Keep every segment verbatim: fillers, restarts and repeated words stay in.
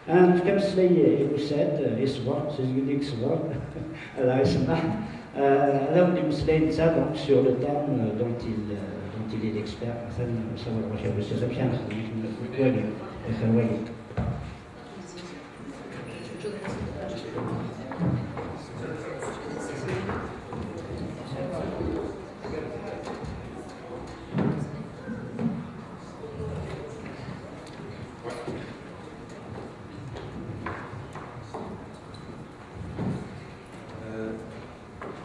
Nefka ameslay i Usaid, i ṣṣber, s azgen i yeṣber, ad aɣ-isemmeḥ. Euh, ad awen-d-imeslay netta, donc, sur le thème, euh, dont il, euh, dont il est l'expert. Atan usaid ɣef Usaid, amek ara nexdem, akken wali, axir wali. Euh,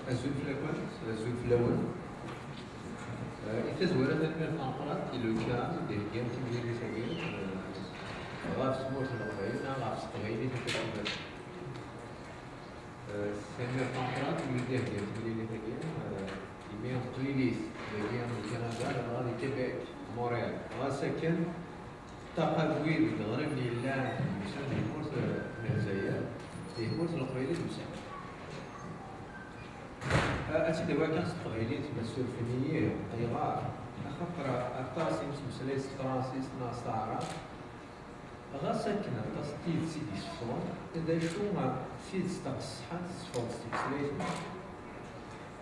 azul fell-akent, azul fell-awen. Euh, i tazwara, tanemmirt tameqqrant i Luka i d-iheggan timlilit-agi, euh, ɣef tmurt n Leqbayel neɣ ɣef teqbaylit n tafsut. Euh, tanemmirt tameqqrant i d-iheggan timlilit-agi, euh, imi aql-iyi dagi di Kanada, ladɣa di Québec, Montréal. Ɣas akken, ṭṭaq abrid deg ɣrib yellan yusan di tmurt n Lezzayer, di tmurt n Leqbayel i d-yusan. Ad tt-id-awiɣ kan s teqbaylit, ma tessurfem-iyi. Ayɣer? Axaṭer aṭas i nettmeslay s tefransist neɣ s taɛrabt, ɣas akken aṭas n tidet i d-iseffɣen, d acu tidet taqesḥant teffeɣ-d s tutlayt-nneɣ?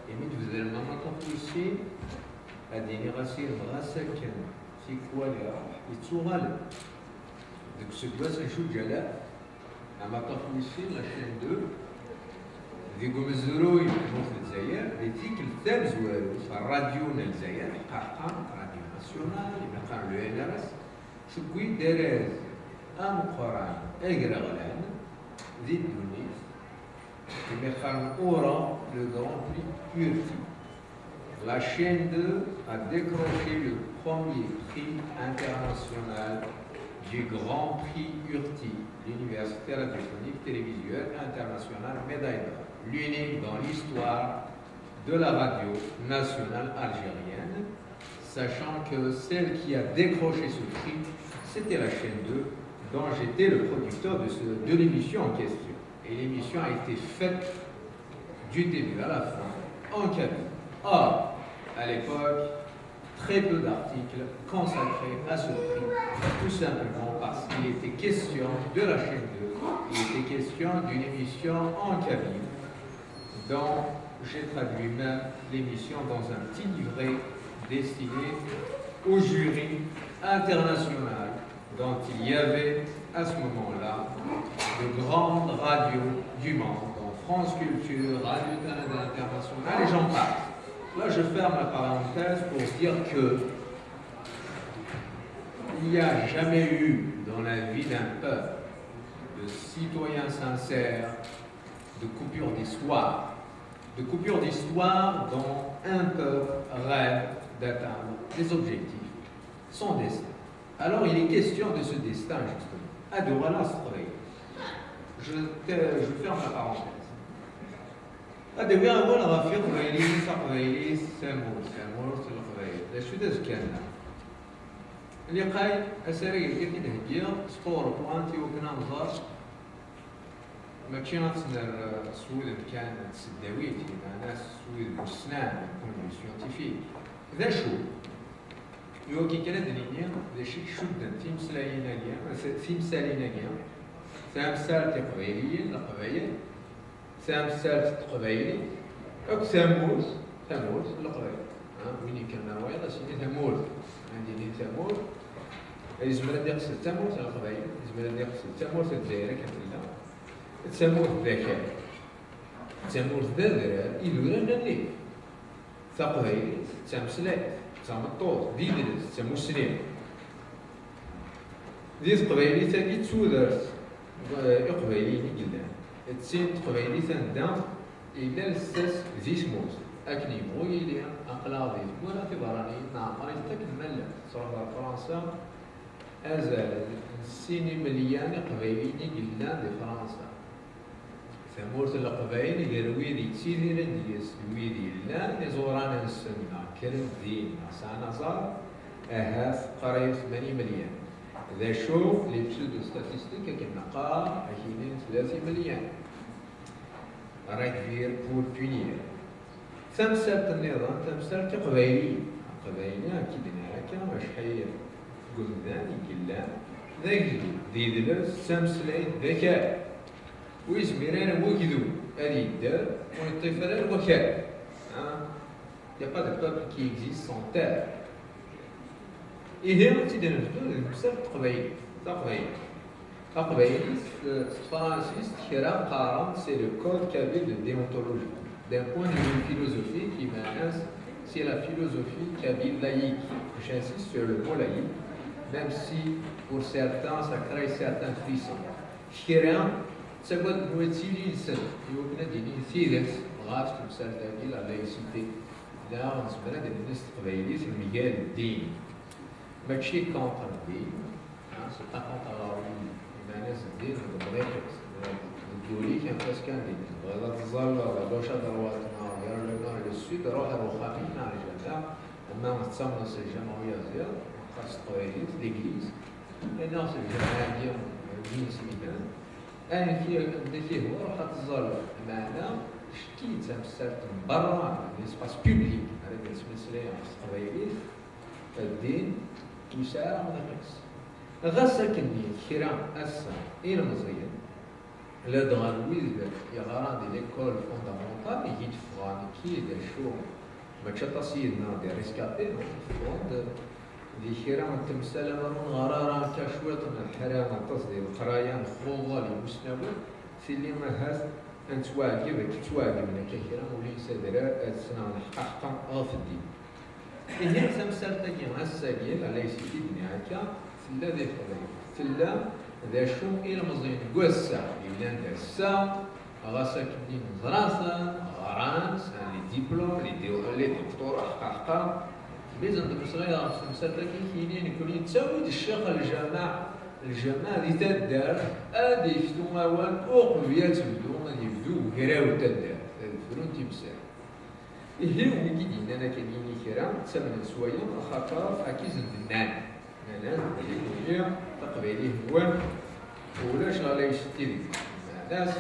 Imi d-tebdrem amaṭṭaf wis sin, ad d-iniɣ asirem ɣas akken tikwal iruḥ, yettuɣal-d. Deg useggas n cuǧǧ alaf, amaṭṭaf wis sin, la chaîne deux, deg umezruy n tmurt n Lezzayer, di tikkelt tamezwarut, rradyu n Lezzayer, ḥqa ḥqa, Radio Nationale, imi qqaren le N R S, tewwi-d arraz ameqqran agraɣlan di ddunit, imi qqaren Oran, le Grand Prix Urti. La chaîne deux a décroché le premier prix international du Grand Prix Urti, l'Université radiophonique télévisuelle internationale, médaille d'or, l'unique dans l'histoire de la radio nationale algérienne, sachant que celle qui a décroché ce prix, c'était la chaîne deux, dont j'étais le producteur de, ce- de l'émission en question. Et l'émission a été faite du début à la fin en kabyle. Or, à l'époque, très peu d'articles consacrés à ce prix, tout simplement parce qu'il était question de la chaîne deux, il était question d'une émission en kabyle, dont j'ai traduit même l'émission dans un petit livret destiné au jury international, dont il y avait à ce moment-là de grandes radios du monde, dont France Culture, Radio-Canada International, et j'en passe. Là, je ferme la parenthèse pour dire que il n'y a jamais eu dans la vie d'un peuple de citoyens sincères de coupure d'histoire, de coupure d'histoire dont un peuple rêve d'atteindre des objectifs, son destin. Alors il est question de ce destin, justement. Ad uɣaleɣ s teqbaylit. Je, te- je ferme la parenthèse. Ad awiɣ awal ɣef iqbayliyen, taqbaylit, tamurt, tamurt n leqbayel. D acu d azekka-nneɣ? Liqay, asarag-agi i d-heggiɣ s PowerPoint i wakken ad nẓer. Mačči ad tt-nerr s wudem kan n tseddawit, meɛna s wudem ussnan, point de vue scientifique. D acu? Iwakken kan ad d-nini d acu i icudden timeslayin-agi, timsalin-agi, tamsalt iqbayliyen, leqbayel, tamsalt n teqbaylit, akk tamurt, tamurt n leqbayel. Ha, win yekkren ar wayeḍ, ad s-yini tamurt. Ad d-yini tamurt, yezmer ad iqsed tamurt n leqbayel, yezmer ad iqsed tamurt n Lezzayer akken tella. Tamurt d akal, tamurt d adrar, idurar n nnif. Taqbaylit d tameslayt, d tameṭṭut, d idles, d tamussni. Di teqbaylit-agi d tudert, eh, iqbayliyen i yellan. D tin teqbaylit anda yella lsas di tmurt. Akken yebɣu yili, aql-aɣ di tmura tiberraniyin, neɛmer i t-akken ma llan. Truḥ ɣer Fransa, azal n sin imelyan iqbayliyen i yellan di Fransa. Tamurt n Leqbayel, gar wid yettidiren deg-s d wid yellan iẓuran-nsen, neɣ kkren-d din, neɣ sɛan aẓar, ahat qrib tmanya imelyan. D acu, les pseudo-statistiques akken neqqar, ad k-inin tlata imelyan. Réduire pour punir. Tamsalt nniḍen, tamsalt tiqbayliyin. Aqbayli, ad k-id-nini akka, acḥal n umdan i yellan, D agdud, d idles, d tameslayt, d akal. Ur yezmir ara wegdud ad yedder, ur yeṭṭif ara wakal. Hein? Il n'y a pas de peuple qui existe sans terre. Ihi, ad tt-id-nebdu d lemsal n teqbaylit, taqbaylit. Taqbaylit, eh, s tefransist, kra qqaren, c'est le code kabyle de déontologie. D'un point de vue philosophique, imanas, c'est la philosophie kabyle laïque. J'insiste sur le mot laïque, même si pour certains, ça crée certains frissons. Kra ttagaden ur ttili-nsen i wakken ad d-inin tidet ɣef temsalt-agi, la laïcité, neɣ nezmer ad d-nini s teqbaylit mgal ddin. Mačči contre ddin, hein, c'est pas contre la religion. Imanas ddin deg umḍiq-is, deg wul-ik, anef-as kan din. Tebɣiḍ ad tẓalleḍ à gauche, à droite, neɣ vers le nord, le sud, ruḥ ar uxxam-ik neɣ lǧameɛ. Ama tettamneḍ s lǧameɛ uyaziḍ, neɣ s teqbaylit, l'église, neɣ s lǧameɛ-agi, d imeslimen. Ayen ki-, anda k-ihwa, ruḥ ad tẓalleḍ. Meɛna, cekki d tamsalt n berra, d espace public, ara d-nettmeslay s teqbaylit, ddin ur yesɛi ara amḍiq-is. Ɣas akken-nni kra ass-a ilemẓiyen, ladɣa d wid yeɣran di l'école fondamentale i yi-d-ffɣen, nekki d acu, mačči aṭas yid-neɣ des rescapés, non? Ffɣen-d di kra n temsal, amer ur neɣra ara akka cwiṭ, neḥra aṭas di leqraya, nxuḍ imusnawen, tili ahat ad nettwaɛgeb akken ttwaɛgebnen akka kra, ula yessader ad ssneɣ leḥqaqa ɣef ddin. Ihi tamsalt-agi ass-agi, ala yessi-d-nni akka, tella di teqbaylit. Tella d acu ilemẓiyen n wass-a, yellan d ass-a, ɣas akken neẓra-ten, ɣran, sɛan les diplômes, les di-, les doctorats, ḥqa ḥqa. Mi zen-d-meslayeɣ ɣef temsalt-agi, kini nekkni nettawi-d ccix n lǧameɛ, lǧameɛ di taddart, ad yeftu awal uqbel ad tebdu, ad yebdu ugraw n taddart, ad frun timsal. Ihi, wigi d-yennan akken yini kra, ttamnen s wayeḍ, axaṭer akka i sen-d-nnan. Nnan-as, belli taqbaylit-nwen ulac ɣer la yessettin. Meɛnas,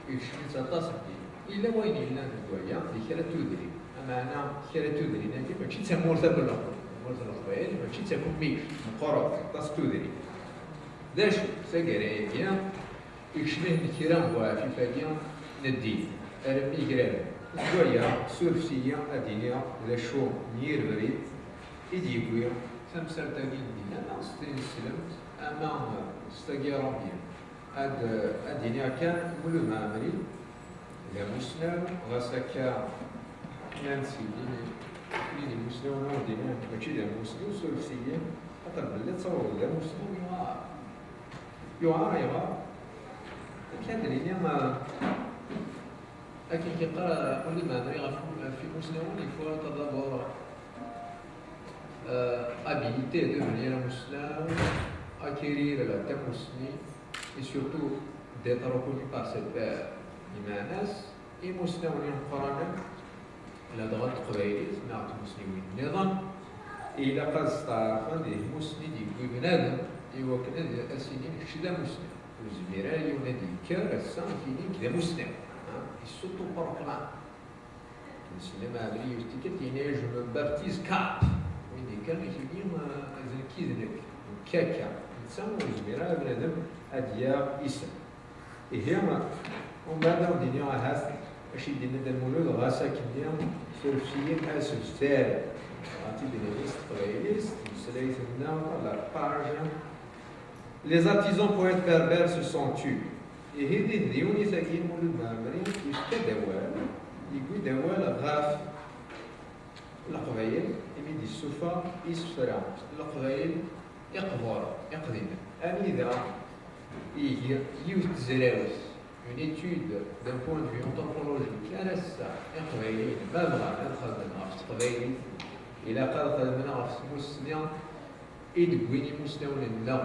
ikcem-itt aṭas n din. Yella wayen yellan deg waya, di kra n tudrin. Ameɛna, kra n tudrin-agi mačči d tamurt akk n Leqbayel, tamurt n Leqbayel mačči d takemmict, meqqret, aṭas n tudrin. D acu, taggara-agi, ikcem-iten kra n uɛfif-agi n ddin, armi graden. Deg waya, surfet-iyi ad d-iniɣ d acu n yirebri i d-yewwi tamsalt-agi n ddin, ama s tin n teslemt, ama s tagi n Ṛumi. Ad, ad d-iniɣ kan, Mulud Mɛemmri d amussnaw, ɣas akka nnan-d seg wid, wid imusnawen ur d-inin mačči d amussnaw, surfet-iyi, xaṭer belli ad tawḍeḍ d amussnaw yewɛer. Yewɛer ayɣer? Amek ad d-nini, ah, akken i yeqqar Mulud Mɛemmri ɣef, ɣef imusnawen, il faut d'abord, euh, habilité à devenir amussnaw, acquérir la tamussni, et surtout d'être reconnu par ses pairs. Imanas, imusnawen imeqqranen, ladɣa n teqbaylit neɣ tmusniwin nniḍen, ilaq ad steɛṛfen di tmussni i d-yewwi bnadem i wakken ad as-inin kečč d amussnaw. Ur yezmir ara yiwen ad d-yekker ass-a ad k-yini nekk d amussnaw. Ha? Il s'autoproclame. Nesla Mɛemmri yiwet tikkelt yenna-yas, je me baptise Kaap. Win d-yekkren ad k-yini, ah, d nekk i d nekk, nekk akka. Netta ur yezmir ara bnadem ad d-yaɣ isem. Ihi, umbeɛd ad aɣ-d-yini ahat acu i d-yenna Dda Lmulud, ɣas akken-nni surfet-iyi asebter. Ad t-id-nini s teqbaylit, s tmeslayt-nneɣ, la page, les artisans poètes berbères se sont tus. Ihi, di tdiwennit-agi, Lmulud Mɛemmri yefka-d awal, yewwi-d awal ɣef Leqbayel, imi d-yessufeɣ isefra n Leqbayel iqburen, iqdimen. Anida i iga yiwet n tezrawt, une étude d'un point de vue anthropologique, ar ass-a Iqbayliyen ma bɣan ad xedmen ɣef teqbaylit, ilaq ad xedmen ɣef tmussni i d-wwin imusnawen-nneɣ.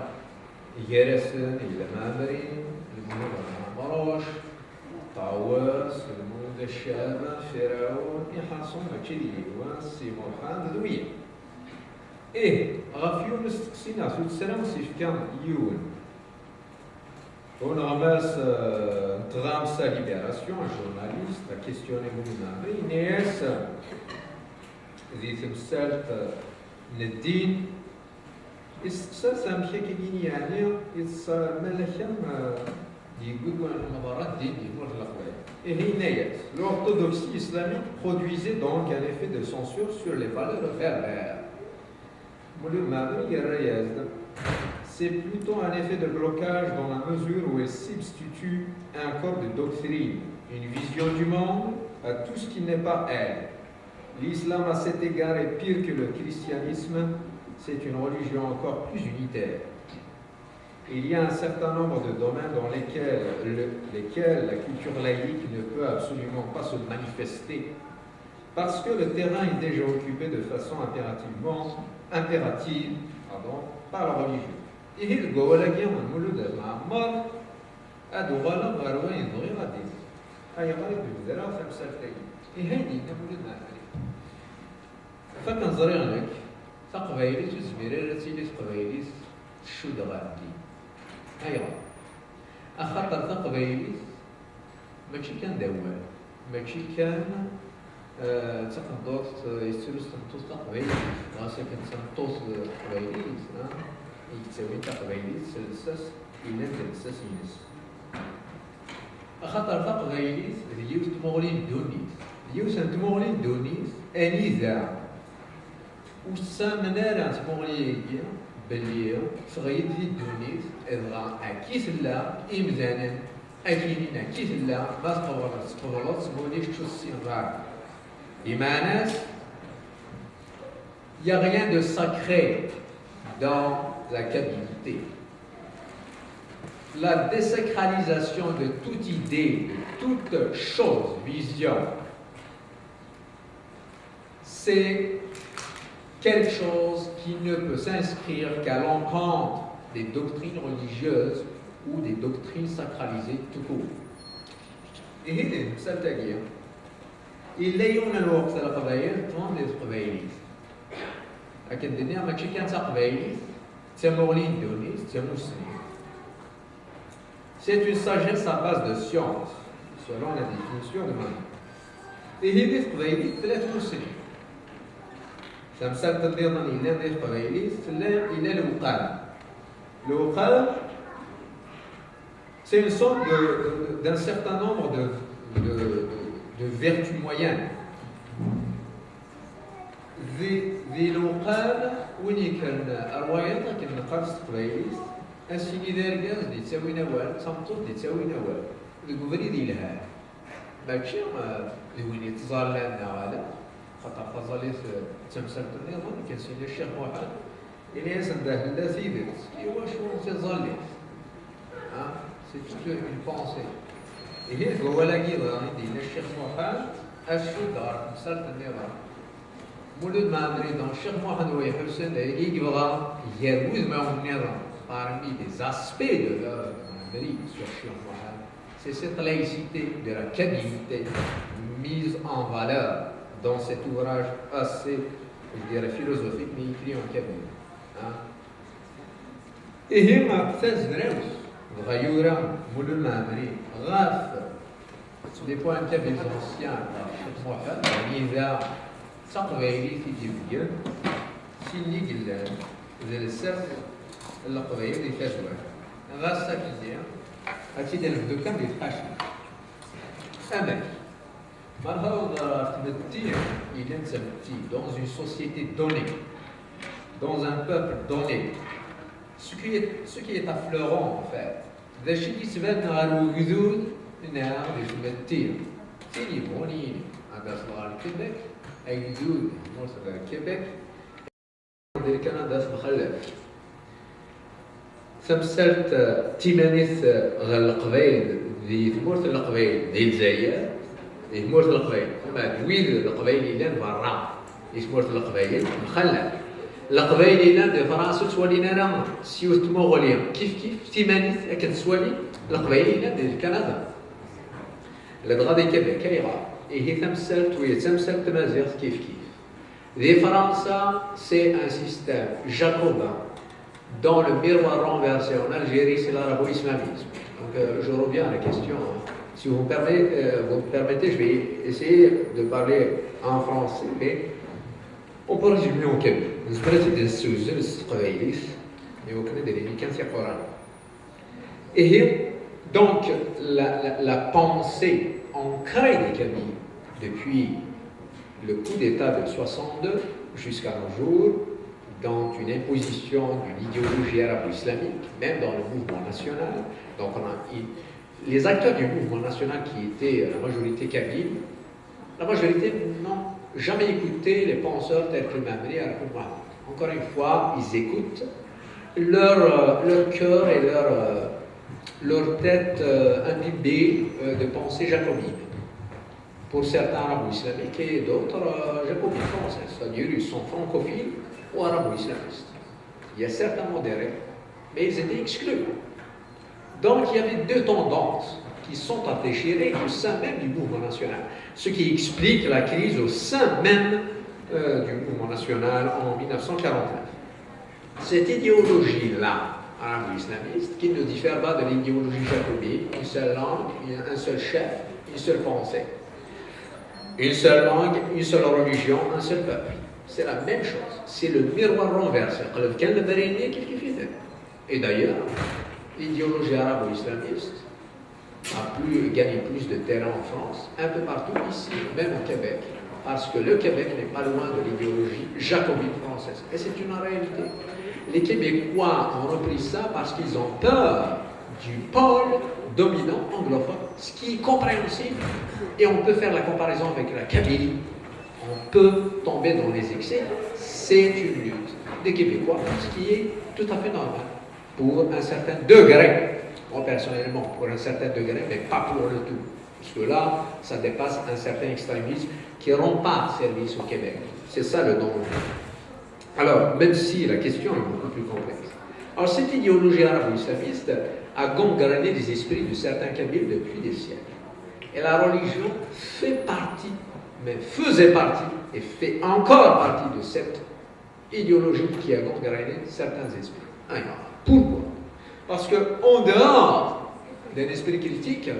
Gar-asen yella Mɛemmri, Lmulud Ɛemruc, Ṭawes, Lmulud Caɛban, Ferɛun, Iḥaṣun, mačči d yiwen, Si Muḥend, d wiyaḍ. Ih, ɣef yiwen usteqsi neɣ tuttra s-yefka yiwen uneɣmas, eh, n tɣamsa Libération, un journaliste a questionné Mulud Mɛemmri, yenna-yas, eh, di temsalt, eh, n ddin, Isteqsa-t amek akka-agi yeɛni yettṣammal-ak am d-yewwi deg wayen n lmeḍarra ddin di tmurt n Leqbayel. Ihi yenna-yas, l'orthodoxie islamique produisait donc un effet de censure sur les valeurs berbères. Mulud Mɛemmri yerra-yas-d, c'est plutôt un effet de blocage dans la mesure où elle substitue un corps de doctrine, une vision du monde à tout ce qui n'est pas elle. L'islam à cet égard est pire que le christianisme, c'est une religion encore plus unitaire. Il y a un certain nombre de domaines dans lesquels, le- lesquels la culture laïque ne peut absolument pas se manifester parce que le terrain est déjà occupé de façon impérativement, impérative, pardon, par la religion. Ihi deg wawal-agi n Mulud At Mɛemmer, ad uɣaleɣ ɣer wayen bɣiɣ ad d-iniɣ. Ayɣer i d-bedreɣ tamsalt-agi? Ihi ayen yenna Mulud Mɛemmri. Ɣef akken ẓriɣ nekk, taqbaylit ur tezmir ara ad tili teqbaylit tcudd ɣer ddin. Ayɣer? Axaṭer taqbaylit mačči kan d awal, mačči kan eh, d taqendurt eh, yettru s tmeṭṭut taqbaylit, ɣas akken d tameṭṭut eh, taqbaylit ah, i yettawin taqbaylit s lsas, yellan d lsas-ines. Axaṭer taqbaylit d yiwet n tmuɣli n ddunit, d yiwet n tmuɣli n ddunit anida ur ttamen ara tmuɣli-agi belli teɣli-d di ddunit, dɣa akka i tella, imdanen ad k-inin akka i tella, ma tqebleḍ tqebleḍ, ma ulac ur tessineḍ ara. Di meɛna-s, il n'y a rien de sacré dans la kabilité. La désacralisation de toute idée, de toute chose, vision, c'est quelque chose qui ne peut s'inscrire qu'à l'encontre des doctrines religieuses ou des doctrines sacralisées tout court. Ihi di temsalt-agi, yella yiwen n lweqt Leqbayel ṭṭfen di teqbaylit. Akken d-nniɣ, mačči kan d taqbaylit, d tamuɣli n ddunit, d tamussni. C'est une sagesse à base de science, selon la définition de Manon. Ihi di teqbaylit tella tmussni. Tamsalt nniḍen yellan di teqbaylit tella, yella lewqam. Lewqam, c'est une sorte de, de- d'un certain nombre de, de, de vertus moyennes. Di, di lewqam, win yekkren ar wayeḍ, akken neqqar s teqbaylit, ad s-yini d argaz d-yettawin awal, d tameṭṭut d-yettawin awal, deg ubrid yelhan. Mačči eh, d win yettẓallan neɣ ala, xaṭer taẓallit eh, d tamsalt nniḍen, akken s-yenna Ccix Muḥend, ini-asen-d ahella tidet, iwacu tiẓallit? Ah, c'est toute une pensée. Ihi deg wawal-agi dɣa i d-yenna Ccix Muḥend, acu-d ɣer temsalt nniḍen. Mulud Mɛemmri, donc Ccix Muḥend Wa Iḥussen, d ayagi i yebɣa gar wudmawen nniḍen, parmi les aspects de l'œuvre de Mɛemmri sur Ccix Muḥend, c'est cette laïcité de la kabilité mise en valeur dans cet ouvrage assez, je dirais, philosophique, mais écrit en kabyle. Hein. Ihi tazrawt dɣa yura Mulud Mɛemmri ɣef les poèmes kabyles anciens ɣef Ccix Muḥend, anida d taqbaylit i d-ibeggen, tin i yellan d lsas n Leqbayel di tazwara. Ɣas akken-nni, ad tt-id-nebdu kan di tqaci. Amek? Ma nehder ɣef tmetti yellan d tametti, dans une société donnée, dans un peuple donné, ce qui est, ce qui est affleurant, en fait, d acu i d-yettbanen ɣer ugdud neɣ di tmetti? Tin yebɣun yini ad d-aseḍ ɣer Québec, agdud n tmurt n Québec, di Kanada temxallaf. Tamsalt eh, timanit eh, ɣer Leqbayel di tmurt n Leqbayel di Lezzayer, di tmurt n Leqbayel, ama d wid Leqbayel yellan berra di tmurt n Leqbayel, mxallaf. Leqbayel yellan di Fransa ur ttwalin ara s yiwet tmuɣli kif kif timanit akken ttwalin Leqbayel yellan di Kanada. Ladɣa di Québec, ayɣer? Ihi tamsalt, wiya d tamsalt tamaziɣt kif kif. Di Fransa, c'est un système jacobin dont le miroir renversé en Algérie, c'est l'arabo-islamisme. Donc, euh, je reviens à la question. Hein. Si vous me permettez, euh, vous me permettez, je vais essayer de parler en français, mais on peut résumer en kabyle. Nezmer ad t-id-nessewzel s teqbaylit. Iwakken ad d-nini kan tiquranin. Ihi, donc, la, la, la pensée ancrée des Kabyles depuis le coup d'État de soixante-deux jusqu'à nos jours, dans une imposition d'une idéologie arabo-islamique, même dans le mouvement national. Donc, on a, il, les acteurs du mouvement national qui étaient la majorité kabyle, la majorité n'ont jamais écouté les penseurs tels que Mamri, Arkoun Mahmoud. Encore une fois, ils écoutent leur, euh, leur cœur et leur, euh, leur tête euh, imbibée euh, de pensée jacobine. Pour certains arabo-islamiques et d'autres euh, jacobines français, c'est-à-dire ils sont francophiles ou arabo-islamistes. Il y a certains modérés, mais ils étaient exclus. Donc il y avait deux tendances qui sont à déchirer au sein même du mouvement national, ce qui explique la crise au sein même euh, du mouvement national en mille neuf cent quarante-neuf. Cette idéologie-là, arabo-islamiste, qui ne diffère pas de l'idéologie jacobine, une seule langue, un seul chef, une seule pensée. Une seule langue, une seule religion, un seul peuple. C'est la même chose. C'est le miroir renversé. Et d'ailleurs, l'idéologie arabo-islamiste a plus, gagné plus de terrain en France, un peu partout ici, même au Québec, parce que le Québec n'est pas loin de l'idéologie jacobine française. Et c'est une réalité. Les Québécois ont repris ça parce qu'ils ont peur du pôle dominant anglophone, ce qui est compréhensible. Et on peut faire la comparaison avec la Kabylie. On peut tomber dans les excès. C'est une lutte des Québécois, ce qui est tout à fait normal pour un certain degré. Moi, personnellement, pour un certain degré, mais pas pour le tout. Parce que là, ça dépasse un certain extrémisme qui ne rend pas service au Québec. C'est ça le danger. Alors, même si la question est beaucoup plus complexe. Alors, cette idéologie arabo-islamiste a gangréné les esprits de certains Kabyles depuis des siècles. Et la religion fait partie, mais faisait partie, et fait encore partie de cette idéologie qui a gangréné certains esprits. Alors, pourquoi ? Parce que en dehors d'un esprit critique,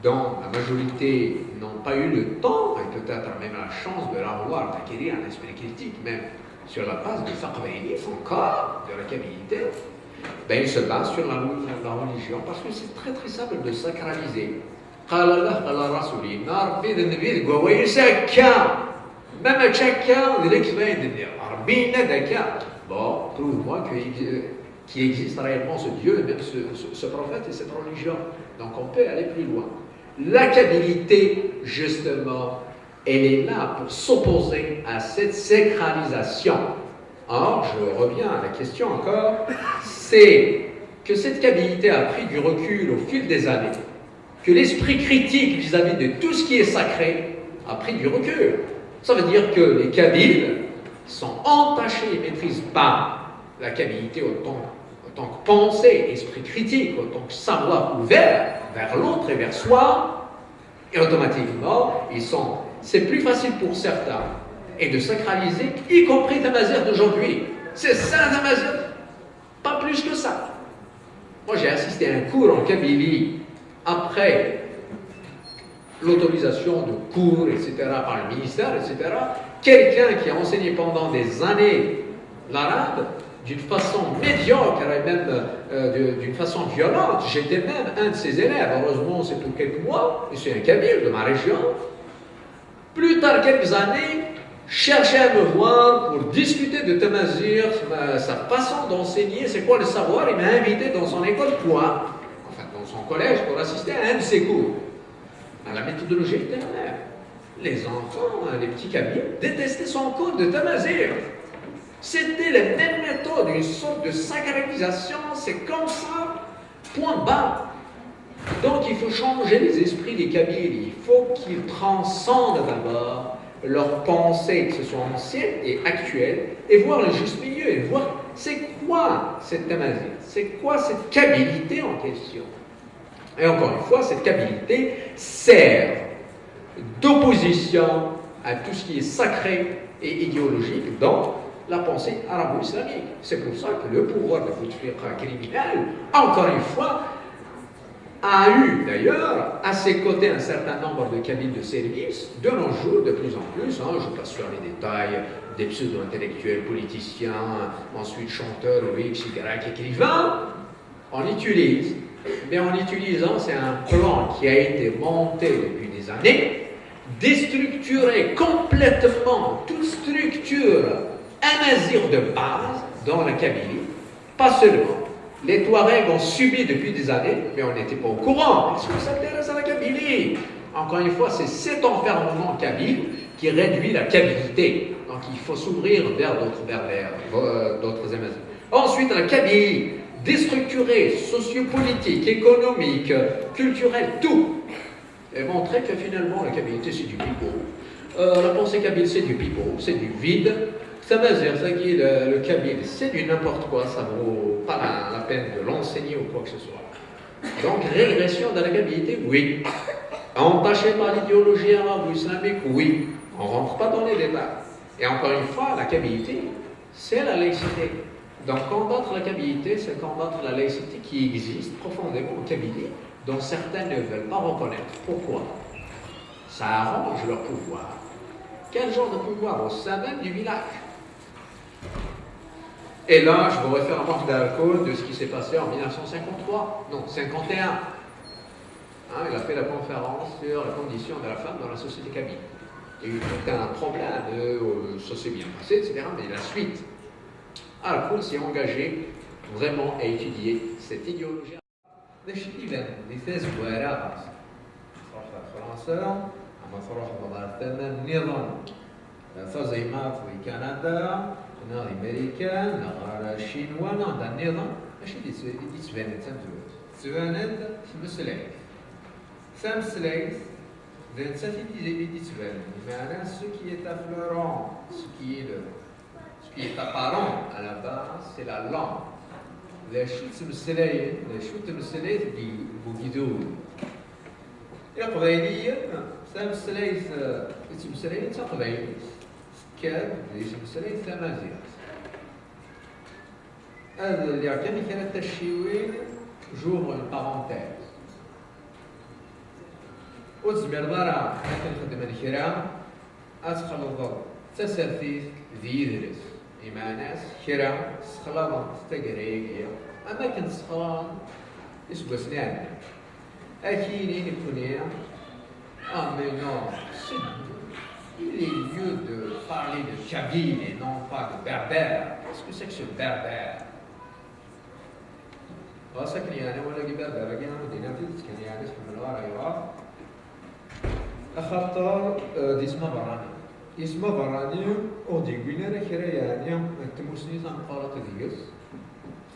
dont la majorité n'ont pas eu le temps et peut-être même la chance de l'avoir, d'acquérir un esprit critique, même sur la base de Taqbaylit, encore, de la Kabylie, ben, ils se basent sur la, la religion parce que c'est très très simple de sacraliser. قال الله قال الرسول, yenna Rebbi d Nnbi deg wawal-is akka. Même akka, d lekdeb ay d-nniɣ. Rebbi yenna-d akka. Bon, prouve-moi que, qu'il existe réellement ce Dieu, et même ce, ce, ce prophète et cette religion. Donc on peut aller plus loin. La Kabilité, justement, elle est là pour s'opposer à cette sacralisation. Or, je reviens à la question encore, c'est que cette Kabilité a pris du recul au fil des années, que l'esprit critique vis-à-vis de tout ce qui est sacré a pris du recul. Ça veut dire que les Kabyles sont entachés et maîtrisent pas la Kabilité autant, autant que pensée, esprit critique, autant que savoir ouvert vers l'autre et vers soi, et automatiquement, ils sont, c'est plus facile pour certains et de sacraliser, y compris Tamazight d'aujourd'hui. C'est ça Tamazight, pas plus que ça. Moi, j'ai assisté à un cours en Kabylie après l'autorisation de cours, et cetera, par le ministère, et cetera. Quelqu'un qui a enseigné pendant des années l'arabe, d'une façon médiocre et même euh, d'une façon violente. J'étais même un de ses élèves. Heureusement, c'est pour quelques mois, et c'est un kabyle de ma région. Plus tard, quelques années, cherchait à me voir pour discuter de Tamazight, sa façon d'enseigner, c'est quoi le savoir. Il m'a invité dans son école pour, enfin, dans son collège pour assister à un de ses cours. La méthodologie était la même. Les enfants, les petits kabyles, détestaient son cours de Tamazight. C'était la même méthode, une sorte de sacralisation, c'est comme ça, point barre. Donc il faut changer les esprits des Kabyles, il faut qu'ils transcendent d'abord leurs pensées, que ce soit anciennes et actuelles, et voir le juste milieu, et voir c'est quoi cette Tamazight, c'est quoi cette Kabilité en question. Et encore une fois, cette Kabilité sert d'opposition à tout ce qui est sacré et idéologique dans la pensée arabo-islamique. C'est pour ça que le pouvoir de Bouteflika criminel, encore une fois, a eu d'ailleurs à ses côtés un certain nombre de Kabyles de service, de nos jours de plus en plus, hein, je passe sur les détails, des pseudo-intellectuels, politiciens, ensuite chanteurs, X, Y, écrivains, on utilise. Mais en utilisant, c'est un plan qui a été monté depuis des années, déstructurer complètement toute structure amazigh de base dans la Kabylie, pas seulement. Les Touaregs ont subi depuis des années, mais on n'était pas au courant, parce que ça intéresse à la Kabylie. Encore une fois, c'est cet enfermement kabyle qui réduit la kabilité. Donc il faut s'ouvrir vers d'autres berbères, euh, d'autres Amazighs. Ensuite, la Kabylie, déstructurée, sociopolitique, économique, culturelle, tout. Et montrer que finalement la kabilité c'est du pipeau. Euh, la pensée kabyle c'est du pipeau, c'est du vide. Ça veut dire, ça qui est le, le kabyle, c'est du n'importe quoi, ça vaut pas la, la peine de l'enseigner ou quoi que ce soit. Donc régression de la kabilité, oui. Entachée par l'idéologie arabo-islamique, oui. On ne rentre pas dans les détails. Et encore une fois, la kabilité, c'est la laïcité. Donc combattre la kabilité, c'est combattre la laïcité qui existe profondément en Kabylie, dont certains ne veulent pas reconnaître. Pourquoi ? Ça arrange leur pouvoir. Quel genre de pouvoir ? Au sein même du village. Et là, je vous réfère à Marc Dalcon de ce qui s'est passé en mille neuf cent cinquante-trois, non, cinquante et un. Hein, il a fait la conférence sur la condition de la femme dans la société kabyle. Il y a eu tout un problème, euh, ça s'est bien passé, et cetera. Mais la suite, Alcool s'est engagé vraiment à étudier cette idéologie. D acu i d-ibanen di tazwara ɣer-sen? Truḥeḍ ɣer Fransa, ama truḥeḍ ɣer tama nniḍen, taẓaymaṭ di Kanada, neɣ di Marikan, neɣ ɣer Ccinwa, neɣ anda nniḍen, acu i d-yettbanen d tamezwarut? Tettban-d tmeslayt. Tameslayt d nettat i d-yettbanen, meɛna ce qui est affleurant, ce qui est le Ce qui est apparent à la base, c'est la langue. D acu ttmeslayen, d acu ttmeslay deg ugdud. Iqbayliyen, tameslayt i ttmeslayen d taqbaylit, tekker di tmeslayt tamaziɣt. Ad lliɣ kan kra n tacciwin, j'ouvre une parenthèse. Ur tezmireḍ ara akken xedmen kra, ad txelḍeḍ tasertit d yidles. Imeɛna-s kra ssexlaḍen-t taggara-agi, am akken ssexlaḍen iseggasen iɛeddan. Ad k-yini nekkni, ah mais non, c'est il est lieu de parler de kabyle et non pas de berbère. Qu'est-ce que c'est que ce berbère? Ɣas akken yeɛni awal-agi berbère-agi, ad d-iniɣ tidet kan, yeɛni ur t-ḥemmleɣ ara. Ayɣer? Axaṭer, eh, d isem aberrani. Isem aberrani ur d-yewwin ara kra yeɛni n tmussni tameqqrant deg-s,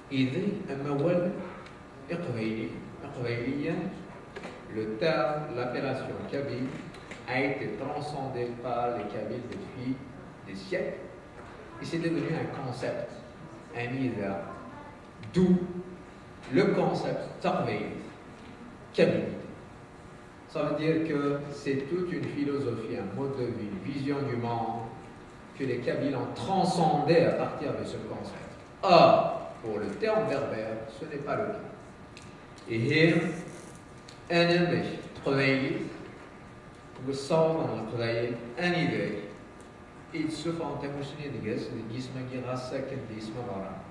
ideg amawal iqbayli, iqbayliyen, le terme, l'appellation kabyle a été transcendé par les Kabyles depuis des siècles, et c'est devenu un concept, un idée, d'où le concept taqbaylit, kabylité. Ça veut dire que c'est toute une philosophie, un mode de vie, une vision du monde que les Kabyles ont transcendé à partir de ce concept. Or, pour le terme berbère, ce n'est pas le cas. Ihi, anamek n teqbaylit, deg usawaḍ n leqbayel anida i d-ssufɣen tamussni deg-s, deg yisem-agi ɣas akken d isem aberrani.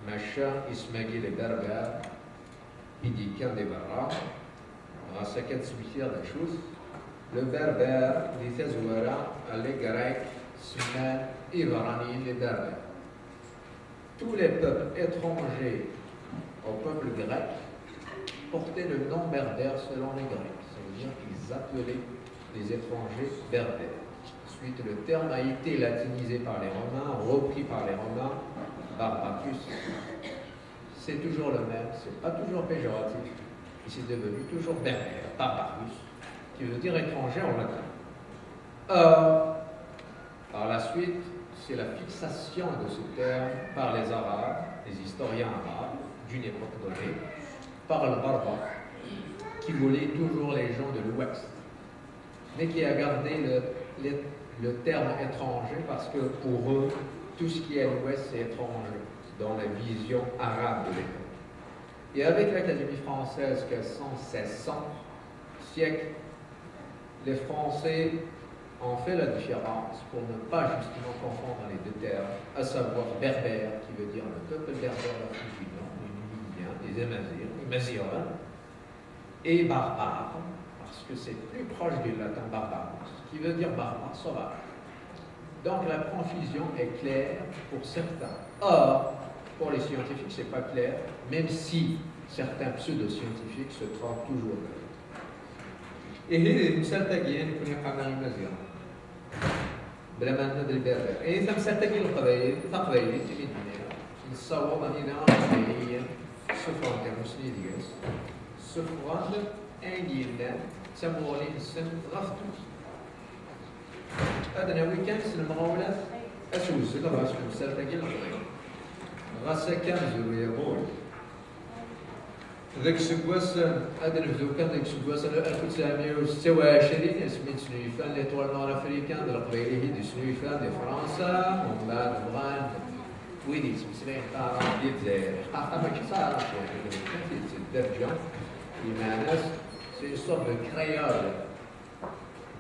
Maca isem-agi le berbère i d-yekkan di berra, ɣas akka ad d-smektiɣ d acu-t, le berbère di tazwara, les Grecs semman iberraniyen les berbères. Tous les peuples étrangers au peuple grec portaient le nom berbère selon les Grecs. Ça veut dire qu'ils appelaient les étrangers berbères. Ensuite, le terme a été latinisé par les Romains, repris par les Romains, Barbatus. C'est toujours le même, c'est pas toujours péjoratif, et c'est devenu toujours berbère, barbarus, qui veut dire étranger en latin. Or, par la suite, c'est la fixation de ce terme par les Arabes, les historiens arabes d'une époque donnée, par le Barbare, qui voulait toujours les gens de l'Ouest, mais qui a gardé le, le, le terme étranger parce que pour eux, tout ce qui est à l'Ouest, c'est étranger dans la vision arabe de l'époque. Et avec l'Académie française qui a cent, seize cents siècles, les Français ont fait la différence pour ne pas justement confondre les deux termes, à savoir berbère, qui veut dire le peuple berbère d'Afrique du Nord, les Numidiens, les Amazirs, les Maziras, et barbare, parce que c'est plus proche du latin barbarus, qui veut dire barbare, sauvage. Donc la confusion est claire pour certains. Or, pour les scientifiques, c'est pas clair, même si certains pseudo-scientifiques se trompent toujours. Ihi, di temsalt-agi, nekkni qqaren imaziɣen. Bla ma nenna d lberber. Ihi, tamsalt-agi n leqbayel, taqbaylit, imi d-nniɣ, nessaweḍ anida iqbayliyen ssufɣen tamusni deg-s, ssufɣen ayen yellan d tamuɣli-nsen ɣef tmurt. Ad nawi kan s lemɣawla asewzel ɣef temsalt-agi n leqbayel. Ɣas akka, amezruy iḍul. Deg useggas, ad nebdu kan deg useggas alef u tesɛemya u setta u ɛecrin, asmi d-snuyfan l'étoile nord-africaine d leqbayel i d-snuyfan di Fransa, umbeɛd bɣan wid yettmeslayen taɛrabt di Lezzayer. Ḥqaqa mačči d taɛrabt, yeɛni d kan tidet n dderǧa, lmeɛna-s c'est une sorte de créole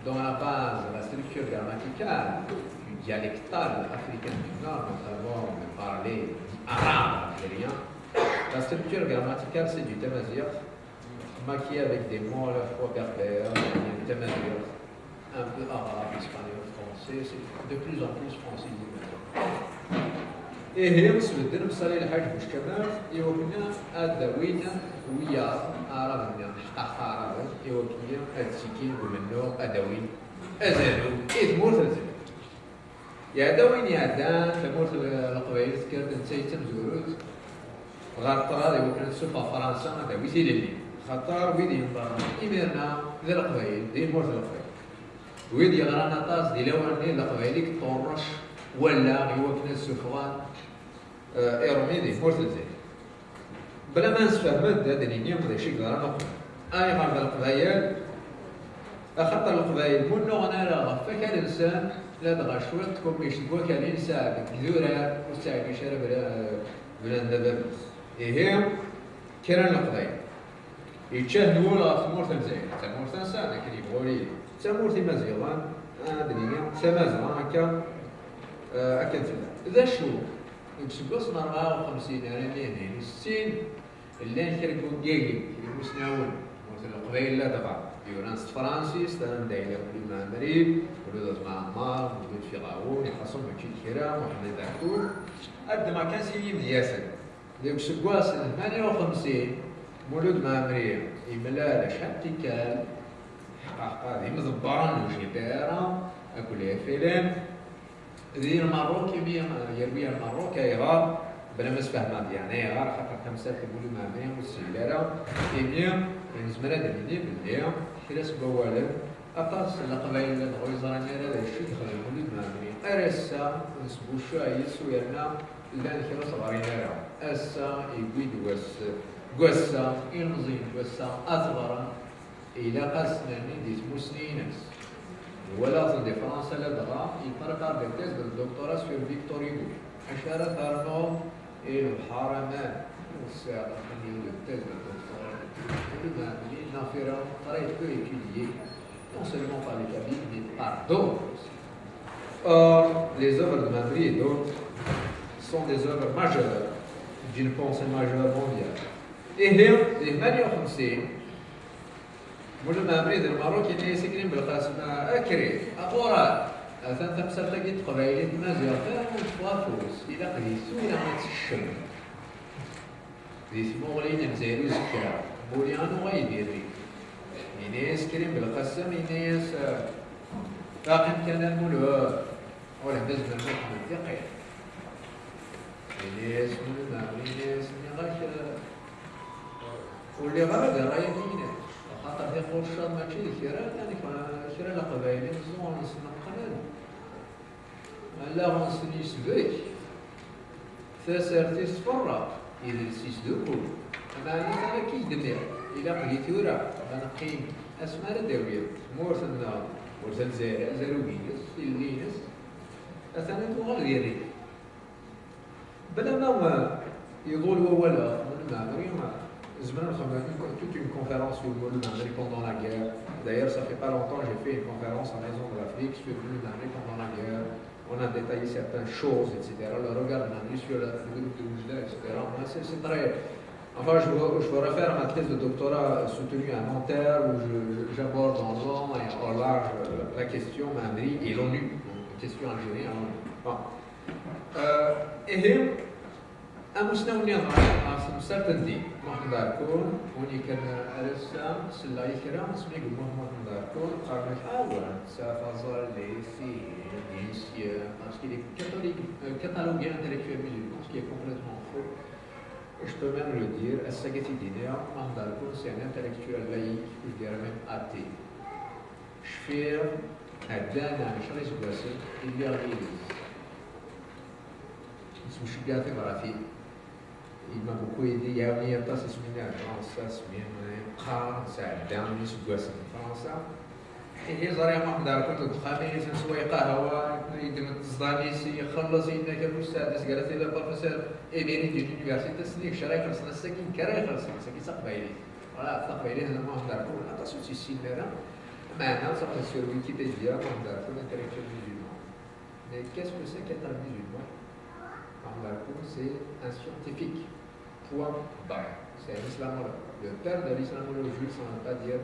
dont la base, la structure grammaticale du dialectal africain du Nord, notamment le parler dit arabe algérien, la structure grammaticale, c'est du tamazight, maquillé avec des mots à la fois berbères, italien, tamazight, un peu arabe, espagnol, français, c'est de plus en plus francisé maintenant. Ihi, sbedden Msali Lḥaǧ Buckamat i wakken ad d-awin wiyaḍ aɛraben-nni, ḥqaqa aɛraben, i wakken ad ttekkin deg umennuɣ, ad d-awin azarug i tmurt n Lezzayer. Iɛedda win iɛeddan, tamurt n Leqbayel tekker-d netta d tamezwarut ɣer ṭṭrad i wakken ad tessufeɣ Fransa ad d-tawi tilelli. Xaṭer wid yenḍerren imir-nni d Leqbayel, di tmurt n Leqbayel. Wid yeɣran aṭas di lawan-nni d Leqbayel i yeṭṭurrec wallaɣ i wakken ad ssufɣen, eh, Iṛumi di tmurt n Lezzayer. Bla ma nessefhem-d, ad d-nini d acu i yeḍran uqbel. Ayɣer d Leqbayel? Axaṭer Leqbayel, ma ur nnuɣen ara ɣef wakal-nsen, ladɣa cwiṭ, kumic deg wakal i nesɛa deg idurar, ur ttɛeddic ara bla, bla n baba-s. Ihi, kra n Leqbayel yeččahen wul ɣef tmurt n Lezzayer, d tamurt-nsen, akken yebɣu ur yili. D tamurt Imaziɣen, ad d-nini, d Tamazɣa akka, eh, akken tella. D acu? Deg useggas n rebɛa u xemsin armi d settin, llan kra n wungagen, kra n imusnawen, tmurt n Leqbayel ladɣa, yuran s tefransist, anda yella Mulud Mɛemmri, Mulud At Mɛemmer, Mulud Fiɣawun, iḥaṣu mačči d kra, Muḥemmed Ɛekkuc, ad ddmeɣ kan sin yimedyaten. Deg useggas n tmanya u xemsin, Mulud Mɛemmri yemlal acḥal n tikkal, ḥqaqa d imḍebbren n U G P R akked le F L N, di Lmerruk, imi, eh, yerwi ar Lmerruk, ayɣer? Bla ma sfehmeɣ-d, yeɛni ayɣer, axaṭer tamsalt n Mulud Mɛemmri ur teshil ara, imi nezmer ad d-nini belli kra seg wawalen, aṭas n Leqbayel ladɣa ur yeẓran ara d acu i yexdem Mulud Mɛemmri. Ar ass-a, nesbuccuɛ yes-s, u yerna llan kra ur t-ɣrin ara. Ass-a, yewwi-d wass, deg wass-a, ilmeẓyen n wass-a ad t-ɣren. Ilaq ad s-nerni di tmussni-ines. Nwala-ten di Fransa ladɣa, il prépare des thèses de doctorat sur Victor Hugo. Acu ara ternuḍ i lebḥer aman? Ur sɛiɣ akken yiwen de thèse de doctorat. Ula d Mɛemmri, neɣ Firawun, très peu étudié, non seulement par les Kabyles, mais par d'autres aussi. Or, les œuvres de Mɛemmri et d'autres sont des œuvres majeures d'une pensée majeure mondiale. Ihi, di tmanya u xemsin, Mulud Mɛemmri di Lmerruk yenna-yas i Krim Belqasem: "A Krim, a Quran, atan tamsalt-agi n teqbaylit d tmaziɣt, ffeɣ afus, ilaq di tura ad tekcem di tmuɣli n Lezzayer uzekka, muli ad nuɣal d irri." Yenna-yas Krim Belqasem, yenna-yas: "Baqi kan a Mulud, ur hbaz Mulud Mɛemmri d tiqit." Yenna-yas Mulud Mɛemmri, yenna-yas: "Nniɣ-ak, ur lliɣ ara di ṛṛay-agi-inek, axaṭer tiqurcaḍ mačči d kra, llan kra, kra n Leqbayel imeẓẓuɣen sneqqnen allaɣ-nsen yesbek, tasertit tferreq, idles yesdukul. Meɛna atan akka i k-d-nniɣ, ilaq di tura ma neqqim, asmi ara d-tawiḍ tmurt-nneɣ, tmurt n Lezzayer, azarug-ines, tilelli-ines, atan ad tuɣal di rrif." Bla ma, eh, iḍul wawal ɣef Mulud Mɛemmri, eh, Zemreɣ ad xedmeɣ toute une conférence sur Mouloud Amri pendant la guerre. D'ailleurs, ça fait pas longtemps, j'ai fait une conférence à Maison de l'Afrique sur Mouloud Amri pendant la guerre. On a détaillé certaines choses, et cetera. Le regard de l'Amri sur le, le groupe de Oujda, et cetera. Moi, c'est c'est très. Enfin, je vous, je vous réfère à ma thèse de doctorat soutenue à Nanterre, où je- j'aborde en long et en large euh, la question Amri et l'ONU, donc question Algérie à l'ONU. Bon. Euh, et Amussnaw-nni ɣer temsalt n ddin, Muḥemmed Ɛerkun, win yekkan ar ass-a, selleɣ i kra, asmi i yemmut Muḥemmed Ɛerkun, qqaren-ak, ah, voilà, netta taẓallit, ihi, d inesyan, parce qu'il est catholique, euh, catalogué intellectuel musulman, ce qui est complètement faux. Et je peux même le dire, ass-agi i d-yenna, Muḥemmed Ɛerkun, c'est un intellectuel laïque, je dirais même athée. Cfiɣ, ɛeddan ɛecra iseggasen, lliɣ yid-s. Nettmceggeɛ tibratin. Yemma Bukwidi iɛawen-iyi aṭas asmi nniɣ di Fransa, asmi qqareɣ, nesɛedda iseggasen di Fransa. Ihi ẓriɣ Muḥemmed Ɛerkun deg uxxam-is, neswa lqahwa, yeddem ṭṭezḍan-is, ixelleṣ, yenna-k a Bussad, aseggra-agi d professeur émérite d'une université, s-nnig kra ixelṣen, ass-agi nekk ara ixelṣen, ass-agi d taqbaylit. Voilà, taqbaylit n Muḥemmed Ɛerkun, aṭas ur tt-yessinen ara. Meɛna, ẓriɣ sur Wikipedia, Muḥemmed Ɛerkun, intellectuel musulman. Mais qu'est-ce que c'est qu'être musulman ? Muḥemmed Ɛerkun, c'est un scientifique. Point barre. C'est un islamologue. Le père de l'islamologie, ça ne veut pas dire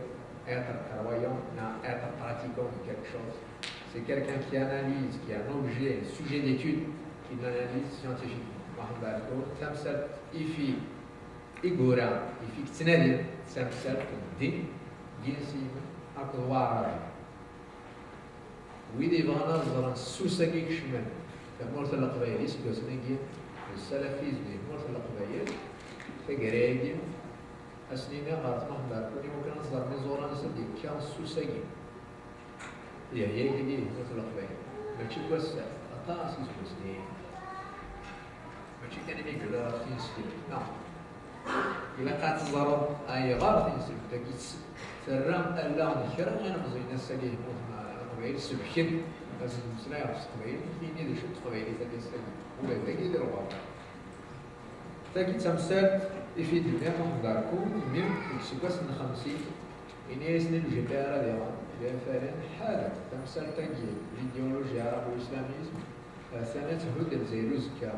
être croyant, non, être pratiquant de quelque chose. C'est quelqu'un qui analyse, qui a un objet, un sujet d'étude, qui l'analyse scientifiquement. Muḥemmed Ɛerkun, tamsalt ifi i yura, ifi yettnadi, d tamsalt n ddin, d yinselmen akked waɛraben. Wid yebɣan ad ẓren ssus-agi ikecmen tamurt n Leqbayel, iseggasen-agi n salafism di tmurt n Leqbayel, taggara-agi, ad sen-iniɣ ɣer tmaxdart, i wakken ad ẓren iẓuran-nsen d-yekka ssus-agi. Yehya-agi di tmurt n Leqbayel, mačči n wass-a, aṭas iseggasen-agi. Mačči kan imi yella ɣef tinsekla, non. Ilaq ad teẓreḍ ayɣer tinsekla-agi terra allaɣ n kra n ilemẓiyen ass-agi yemmuten Leqbayel, sebken, ad sen-mmeslayeɣ s teqbaylit, yini d acu n teqbaylit-agi ass-agi, ula d dagi di lɣerba. Tagi d tamsalt i fi d-nniɣ Muḥemmed Ɛerkun, mi deg iseggasen n xemsin, ini-yasen i le G P R ad iɣer, les F L N, ḥader tamsalt-agi, l'idéologie arabo-islamisme, atan ad thudd Lezzayer uzekka,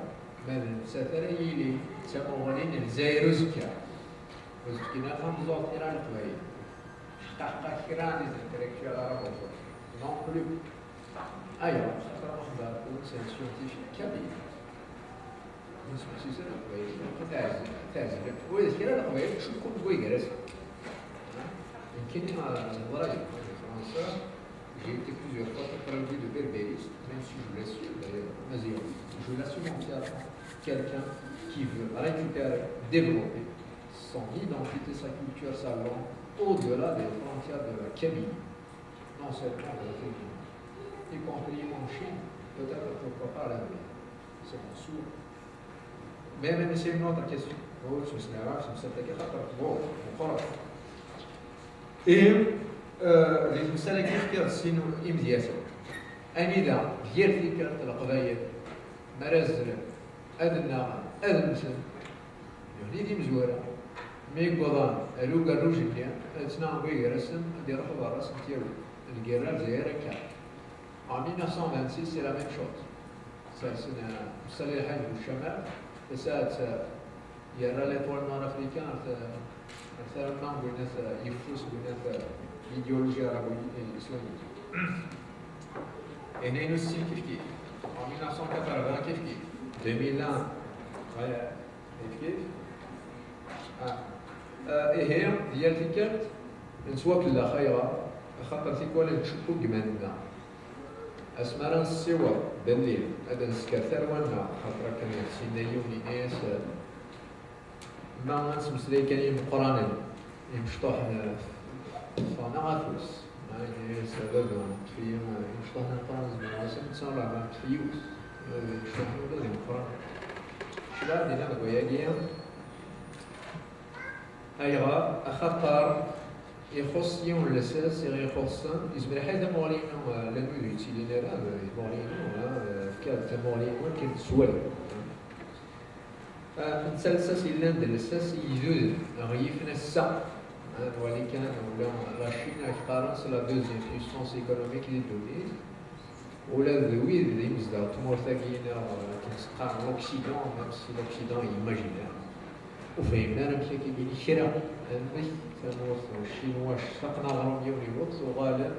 ma d nettat ara yilin d tamuɣli n Lezzayer uzekka. Ur s-tefkin ara tameẓẓuɣt kra i Leqbayel. Teḥqeq kra n les intellectuels arabophones. Non plus. Ayɣer? Xaṭer Muḥemmed Ɛerkun, c'est un scientifique kabyle. Ur nesmeḥsis ara Leqbayel, teɛzel, teɛzel. Ula d kra n Leqbayel, cukkun deg way gar-asen. Nekkini, euh, neḍra-yi, di Fransa, j'ai été plusieurs fois interviewé de berbéristes, même si je l'assume d'ailleurs, Maziɣ, je l'assume entièrement. Quelqu'un qui veut récupérer, développer son identité, sa culture, sa langue, au-delà des frontières de la Kabylie. Non seulement de la Kabylie, y compris en Chine, peut-être pourquoi pas à l'avenir. C'est mon souhait. Mais, mais, mais c'est une autre question. Ur ttmeslayeɣ ara ɣef temsalt-agi, xaṭer, bon, meqqret. Ihi, euh, di temsal-agi fkiɣ-d sin imedyaten. Anida, d yir tikkelt, Leqbayel, mi ara zlen, ad nnaɣen, ad mmten, nutni d imezwura. Mi wwḍen ar ugerruj-nni, ad ttnaɣen way gar-asen, ad iruḥ uḍar-asen ad t-yawi. Lgirra n Lezzayer akka. En mille neuf cent vingt-six, c'est la même chose. Sersen, euh, Salih Lḥaǧ Bucamal, tasaɛet, euh, yerra l'étoile nord-africaine ar t-, ar tama n winat, euh, yeffus n winat, euh, l'idéologie arabo-islamite. Yenna-inu ssin kifkif. En mille neuf cent quatre-vingts kifkif. Deux mille un, ouais, kifkif. Ah. Euh, ihi, di yal tikkelt, nettwakellex, ayɣer? Axaṭer tikwal ad ncukku deg iman-nneɣ. Asmi ara nessiweḍ belli ad d-nesker tarwa-nneɣ, axaṭer akken i ɣ-s-yenna yiwen, yenna-yas, ma ad nettmeslay kan i imeqqranen, imecṭuḥen, ffɣen-aɣ afus. Ma yenna-yas, a baba, ṭṭef-iyi, imecṭuḥen imeqqranen zemreɣ-asen ad ttawreɣ, ma ṭṭef yiwet. Imecṭuḥen ula d imeqqranen. Kečč d aɣ-d-yenna deg wayagi, ayɣer? Axaṭer ixuṣṣ yiwen n lsas i ɣ-ixuṣṣen, yezmer ḥay tamuɣli-inu, eh, llan wid ur yettilin ara, eh, tamuɣli-inu, eh, fkiɣ-d tamuɣli-inu akken s wayeḍ. Ah, netta lsas yellan d lsas yegduden ɣer yifen ass-a. Ah, nwali kan ula la Chine ad qqaren s la deuxième puissance économique di ddunit. Ula d wid d imezdaɣ n tmurt-agi neɣ akken s-qqaren l'Occident, même si l'Occident yimaginaire, ur fhimen ara amek ad k-id-yini kra. Amek tamurt n Ccinwa ctaqen aɣrum yiwen iweṭ, uɣalen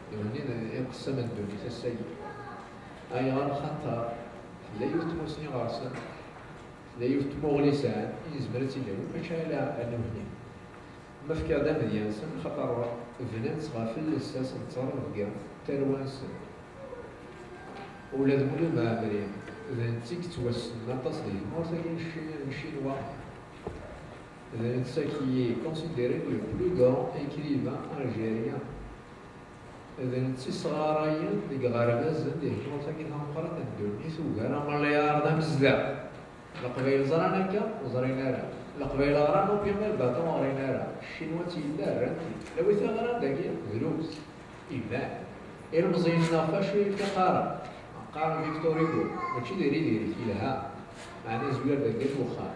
d win iqessam n ddunit ass-agi. Ayɣer? Axaṭer tella yiwet n tmussni ɣer-sen, tella yiwet n tmuɣli sɛan, i yezmer ad tt-id-awin, mačči ala ar nutni. Ma fkiɣ-d amedya-nsen, xaṭer bnan-tt ɣef llsas n ttrebga n tarwa-nsen. Ula d Mulud Mɛemmri, d netta i yettwassnen aṭas di tmurt-agi n Cci-, n Ccinwa. D netta qui est considéré le plus grand écrivain algérien. D netta i sɣarayen deg iɣerbazen di tmurt-agi tameqqrant n ddunit, ugar amelyar d amezdaɣ. Leqbayel ẓran akka, ur ẓrin ara. Leqbayel ɣran opyum el baton, ur ɣrin ara. Ccinwa tt-yella, rran-t-id. Lawi taɣra dagi, drus. Iban. Ilmeẓyen-nneɣ facu i qqaren? Qqaren Victor Hugo, mačči diri-diri, yelha. Meɛna zwir d agad n wexxam.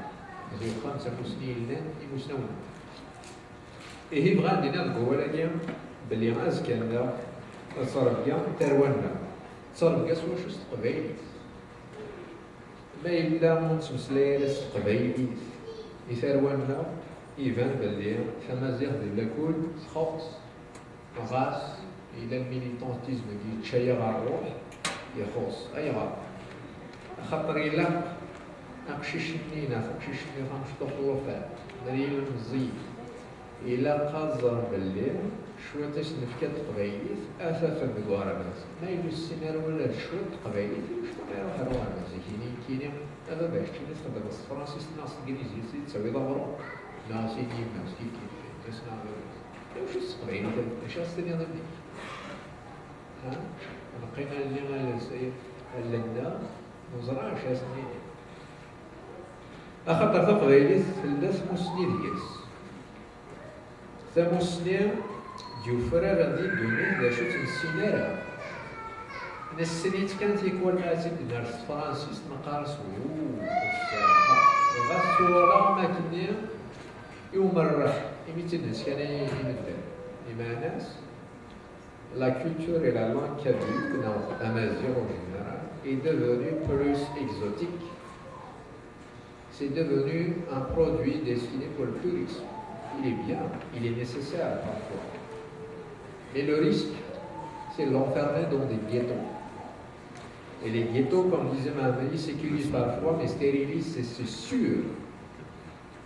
D wexxam d tamussni yellan i imusnawen. Ihi bɣiɣ ad d-iniɣ deg wawal-agi belli azekka-nneɣ d ttrebga n tarwa-nneɣ. Ttrebga s wacu? S teqbaylit. Ma yella ur nettmeslay ara s teqbaylit i tarwa-nneɣ, iban belli tamaziɣt di lakul txuṣṣ. Ɣas yella lmilitantisme-agi yečča-yaɣ ṛṛuḥ, ixuṣṣ. Ayɣer? Axaṭer ilaq aqcic-nni neɣ taqcict-nni tamecṭuḥt n llufan, ma d yilemẓi, ilaq ad ẓren belli cwiṭ i s-nefka n teqbaylit ad t-afen deg uɣerbaz. Ma yella ur tessin ara ula d cwiṭ n teqbaylit, iwacu ara iruḥ ar uɣerbaz? Ikini, nekkini, a baba, keččini txeddmeḍ s tefransist neɣ s teglizit i d-tawiḍ aɣrum? Neɣ s yemma-s, kiki, s neɣ baba-s. Iwacu s teqbaylit? Acu ad s-tiniḍ i mmi-k? Ha? Neqqim allen-nneɣ, ur neẓri acu ad s-nini. Axaṭer taqbaylit tella tmussni deg-s. Tamussni d-yufraren di ddunit d acu ur tt-nessin ara. Nessen-itt kan tikwal ma ad tt-id-nerr s tefransist, neqqar-as: "Wuu, ɣas twalaḍ am akken i umerreḥ, imi tt-id-neskan i, i medden." Imeɛna-s, la culture et la langue kabyle, neɣ amaziɣ en général, est devenue plus exotique. C'est devenu un produit destiné pour le tourisme. Il est bien, il est nécessaire parfois. Mais le risque, c'est de l'enfermer dans des ghettos. Et les ghettos, comme disait ma mère, sécurisent parfois, mais stérilisent, c'est, c'est sûr.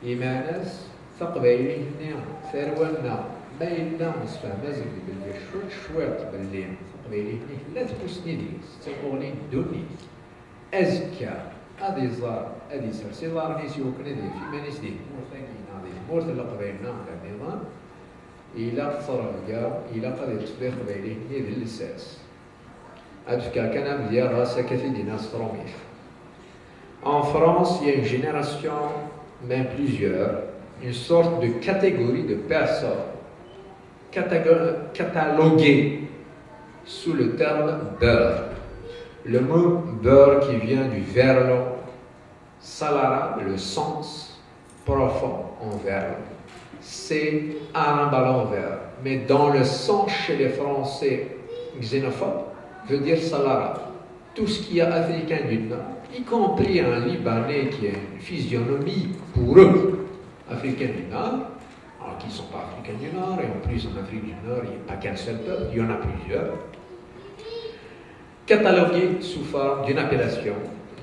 Imeɛna-s, taqbaylit-nni, tarwa-nneɣ, ma yella nesfehmaz-d belli cwiṭ cwiṭ belli taqbaylit-nni tella tmussni deg-s, d tamuɣli n ddunit. Azekka, ad iẓer, ad isers iḍarren-is i wakken ad yaf iman-is di tmurt-agi neɣ di tmurt n Leqbayel neɣ d amiḍan, ilaq ttrebga, ilaq ad iṭṭef taqbaylit-nni d llsas. Ad fkeɣ kan amedya, ɣas akka t-id-iniɣ s tṛumit. En France, il y a une génération, même plusieurs, une sorte de catégorie de personnes catago-, cataloguées sous le terme beurre. Le mot beurre qui vient du verlan salara, le sens profond en verlan, c'est aramba l'envers. Mais dans le sens chez les Français xénophobes, veut dire salara. Tout ce qui est africain du Nord, y compris un Libanais qui a une physionomie pour eux, africain du Nord, alors qu'ils ne sont pas africains du Nord, et en plus en Afrique du Nord, il n'y a pas qu'un seul peuple, il y en a plusieurs, catalogués sous forme d'une appellation,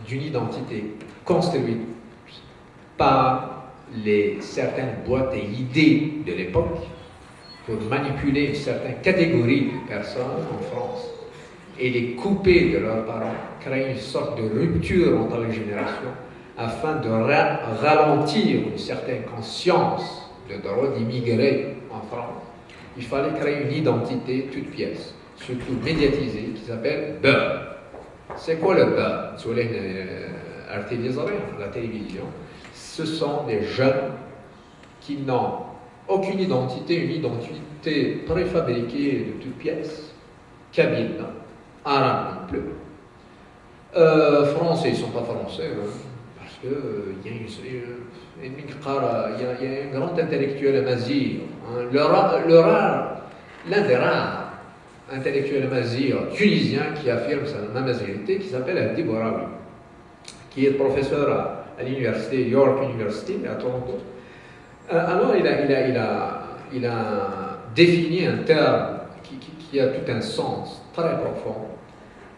d'une identité construite par les, certaines boîtes et idées de l'époque pour manipuler une certaine catégorie de personnes en France et les couper de leurs parents, créer une sorte de rupture entre les générations afin de ra-, ralentir une certaine conscience de droit d'immigrer en France. Il fallait créer une identité toute pièce, surtout médiatisée, qui s'appelle Beurre. C'est quoi le Beurre ? Sur les, euh, la télévision, la télévision, ce sont des jeunes qui n'ont aucune identité, une identité préfabriquée de toute pièce, kabyle, arabe non plus. Euh, français, ils sont pas français, hein, parce Euh, il y a une, une, une, il y a, il y a un grand intellectuel amazigh, hein, le, ra- le rare, l'un des rares intellectuels amazigh tunisiens qui affirme son amazighrité, qui s'appelle Abdi Borawi, qui est professeur à, à l'université, York University, à Toronto. Euh, alors, il a, il a, il a, il a défini un terme qui, qui, qui a tout un sens très profond.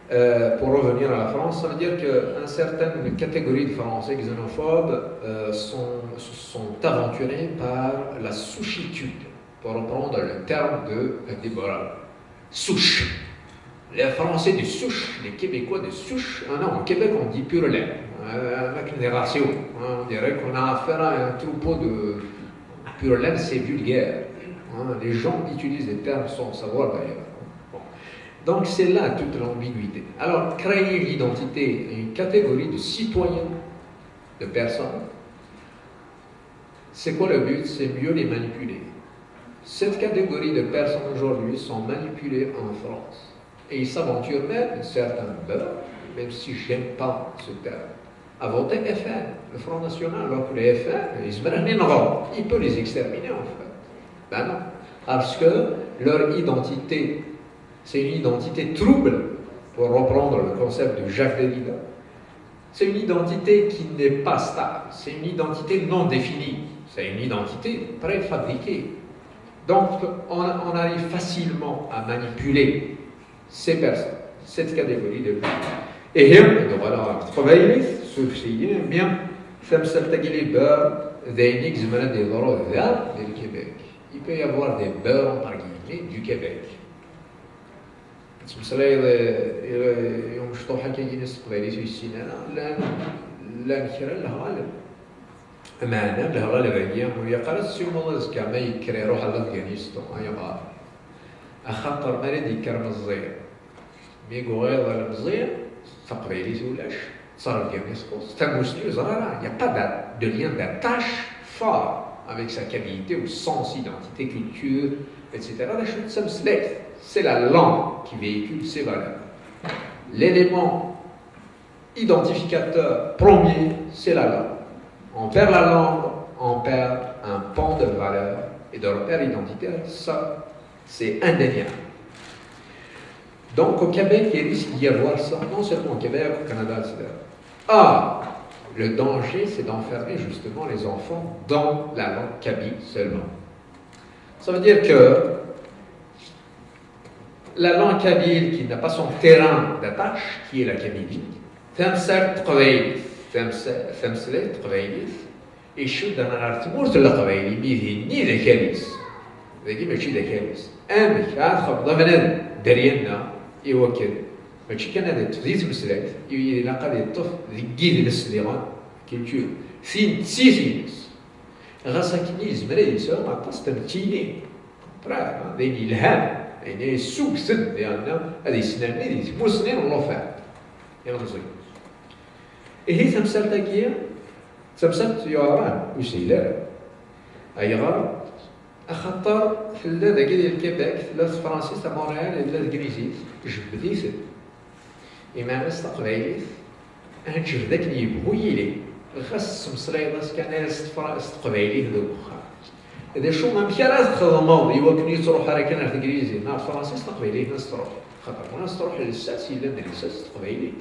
Euh, pour revenir à la France, ça veut dire qu'une certaine catégorie de Français xénophobes euh, sont, se sont aventurés par la souchitude, pour reprendre le terme de Abdi Borawi. Souche. Les Français de souche, les Québécois de souche, ah non, au Québec on dit pur laine, euh, avec des ratios. Hein, on dirait qu'on a affaire à un troupeau de pur laine, c'est vulgaire. Hein, les gens utilisent des termes sans savoir d'ailleurs. Bon. Donc c'est là toute l'ambiguïté. Alors, créer une identité, une catégorie de citoyens, de personnes, c'est quoi le but? C'est mieux les manipuler. Cette catégorie de personnes aujourd'hui sont manipulées en France. Et ils s'aventurent même, certains meurent, même si j'aime pas ce terme, à voter F N, le Front National, alors que les F N, ils se mettent en ordre. Ils peuvent les exterminer en fait. Ben non. Parce que leur identité, c'est une identité trouble, pour reprendre le concept de Jacques Derrida. C'est une identité qui n'est pas stable, c'est une identité non définie, c'est une identité préfabriquée. Donc on, on arrive facilement à manipuler ces personnes, cette catégorie de personnes. Ihi, ad uɣaleɣ ɣer teqbaylit, surfet-iyi, imi tamsalt-agi liber d ayen i yezmer ad yeḍru da, di Lkebek. Il peut y avoir des beurs, entre guillemets, du Québec. Tettmeslayeḍ i, i, i umecṭuḥ akka-agi s teqbaylit ur yessin ara, llan, llan kra n leɣwaleb. Meɛna leɣwaleb-agi ur ilaq ara ad tessiwmeḍ azekka ma yekker iruḥ ɣer Afganistan. Ayɣer? Axaṭer mi ara d-yekker Meẓyan, mi yuɣal d Meẓyan, taqbaylit ulac, ttrebga mi txuṣ, tamusni ur yeẓri ara. Il n'y a pas d'a- de lien d'attache fort avec sa Kabilité ou son identité, culture, et cetera. D acu d tameslayt? C'est la langue qui véhicule ces valeurs. L'élément identificateur premier, c'est la langue. On perd la langue, on perd un pan de valeur et de repère identitaire. Ça, c'est indéniable. Donc au Québec, il risque d'y avoir ça, non seulement au Québec, au Canada, et cetera. Ah, le danger, c'est d'enfermer justement les enfants dans la langue kabyle seulement. Ça veut dire que la langue kabyle qui n'a pas son terrain d'attache, qui est la Kabylie, tamsalt teqbaylit, tamsa- tamsalt teqbaylit, icudd-aɣ ɣer tmurt n Leqbayel, imi d-inni d akal-is. Dagi mačči d akal-is. Amek ara txedmeḍ a bnadem dderya-nneɣ i wakken mačči kan ad iṭṭef di tmeslayt, ilaq ad iṭṭef deg yidles diɣen, culture, tin d tiyet-ines. Ɣas akken yezmer ad yesɛu aṭas n tmeččinin, d ayen yelhan, d ayen yessugten diɣen ad yesnerni di tmusni n llufan ilemẓiyen. Ihi tamsalt-agi d tamsalt yuɛren, ur yeshil ara. Ayɣer? Axaṭer tella dagi di Lkebek, tella s tefransist, a Montréal, tella d teglizit, jebbed-iten. Imeɛna s teqbaylit, ad neǧbed akken yebɣu yili, ɣas tesmeslayeḍ-as kan s tefra- s teqbaylit deg uxxam. D acu, amek ara txedmeḍ i wakken ur yettruḥ ara kan ar teglizit neɣ ar tefransist, taqbaylit ad s-truḥ? Xaṭer ma ad s-truḥ lsas, yella-d lsas s teqbaylit.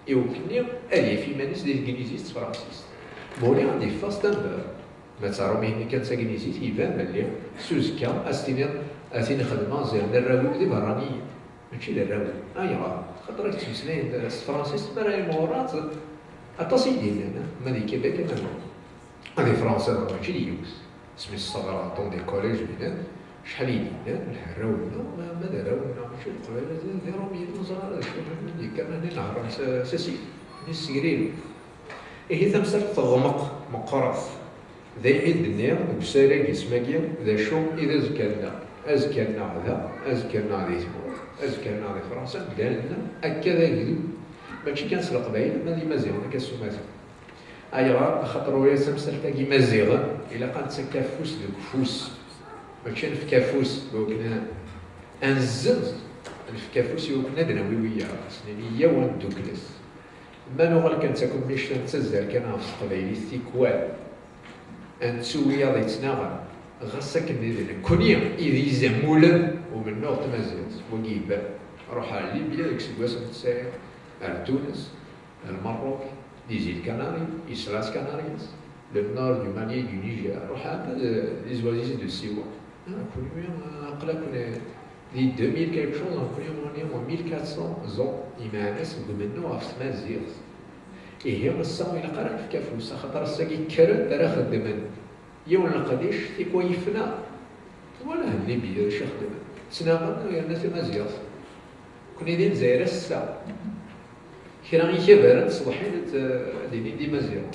I wakken ad yaf iman-is di teglizit s tefransist. Ma ula ad yeffeɣ s tambert. Ma d taṛumit-nni kan d taglizit, iban belli s uzekka ad s-tiniḍ a tin xedmeɣ ziɣ d arraw-iw d iberraniyen, mačči d arraw-iw. Ayɣer? Xaṭer ad k-ttmeslayen s tefransist mi ara imuɣer-, aṭas i d-yellan, ma di Québec ama d Fransa, mačči d yiwet. Asmi s-ssawḍeɣ dans des collèges dinna, acḥal i d-yellan, arraw-nneɣ, ma, ma d arraw-nneɣ, mačči d Leqbayel, d, d Iṛumyen, ur neẓri ara d acu, d acu i d-yekkren, nehṛen s, s asif, nessegrir. Ihi tamsalt teɣmeq, meqqret. D ayen i d-nniɣ deg usarag isem-agi, d acu i d azekka-nneɣ? Azekka-nneɣ da, azekka-nneɣ di tmurt, azekka-nneɣ di Fransa, deg allen-nneɣ, akka d agdud. Mačči kan s Leqbayel, ma d Imaziɣen akka s umata. Ayɣer? Axaṭer ula d tamsalt-agi Imaziɣen, ilaq ad nettak afus deg ufus. Mačči ad nefk afus i wakken ad nzez, ad nefk afus i wakken ad nawi wiyaḍ, ad s-nini yaw ad nedduklet. Ma nuɣal kan d takemmict, ad nettazzal kan ɣef teqbaylit tikwal, ad nettu wiyaḍ yettnaɣen, ɣas akken d nekkni i d izammulen n umennuɣ n tmaziɣt. Wagi iban, ruḥ ar Libya deg useggas n tesɛin, ar Tunes, ar Lmerruk, les îles Canaries, Islas Canarias, le nord du Mali et du Niger, ruḥ ar les oasis de Siwa. Ah, kunwi, ah, aql-aken, eh, di deux mille quelque chose, nekkni on est en mille quatre cents ans, imeɛna seg umennuɣ ɣef tmaziɣt. Ihi ass-a ur ilaq ara ad nefk afus, axaṭer ass-agi kkren-d ara xeddmen yiwen n leqdic, tikwal yefna. Twalaḍ Libya d acu i xeddmen? Ttnaɣen yerna tamaziɣt. Nekkni d Lezzayer ass-a. Kra ikabaren ṣṣbeḥ-in ad, ad inin d imaziɣen.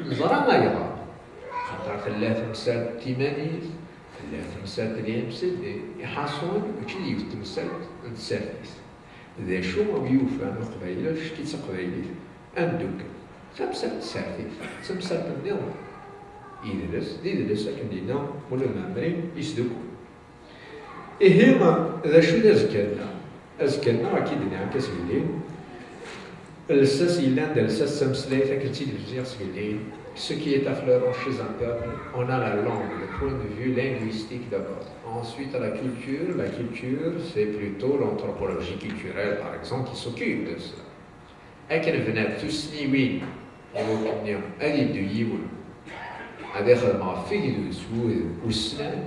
Neẓra ayɣer. Xaṭer tella temsalt timanit, tella temsalt n l'I M C D. Iḥaṣun, mačči d yiwet temsalt n tsertit. D acu i yufan Leqbayel, acu i d taqbaylit? Ad neddukel. Tamsalt tsertit, d tamsalt nniḍen. Idles, d idles, akken d-yenna Mulud Mɛemmri, yesdukkul. Ihi, d acu i d azekka-nneɣ? Azekka-nneɣ, akka i d-nniɣ akka sgelli, lsas yellan d lsas d tameslayt, akken tt-id-bdiɣ sgelli. Ce qui est affleurant chez un peuple, on a la langue, le point de vue linguistique d'abord. Ensuite, la culture. La culture, c'est plutôt l'anthropologie culturelle, par exemple, qui s'occupe de cela. Akken bnant tussniwin i wakken ad yeddu yiwen ad ixdem ɣef wegdud s wud ussnan,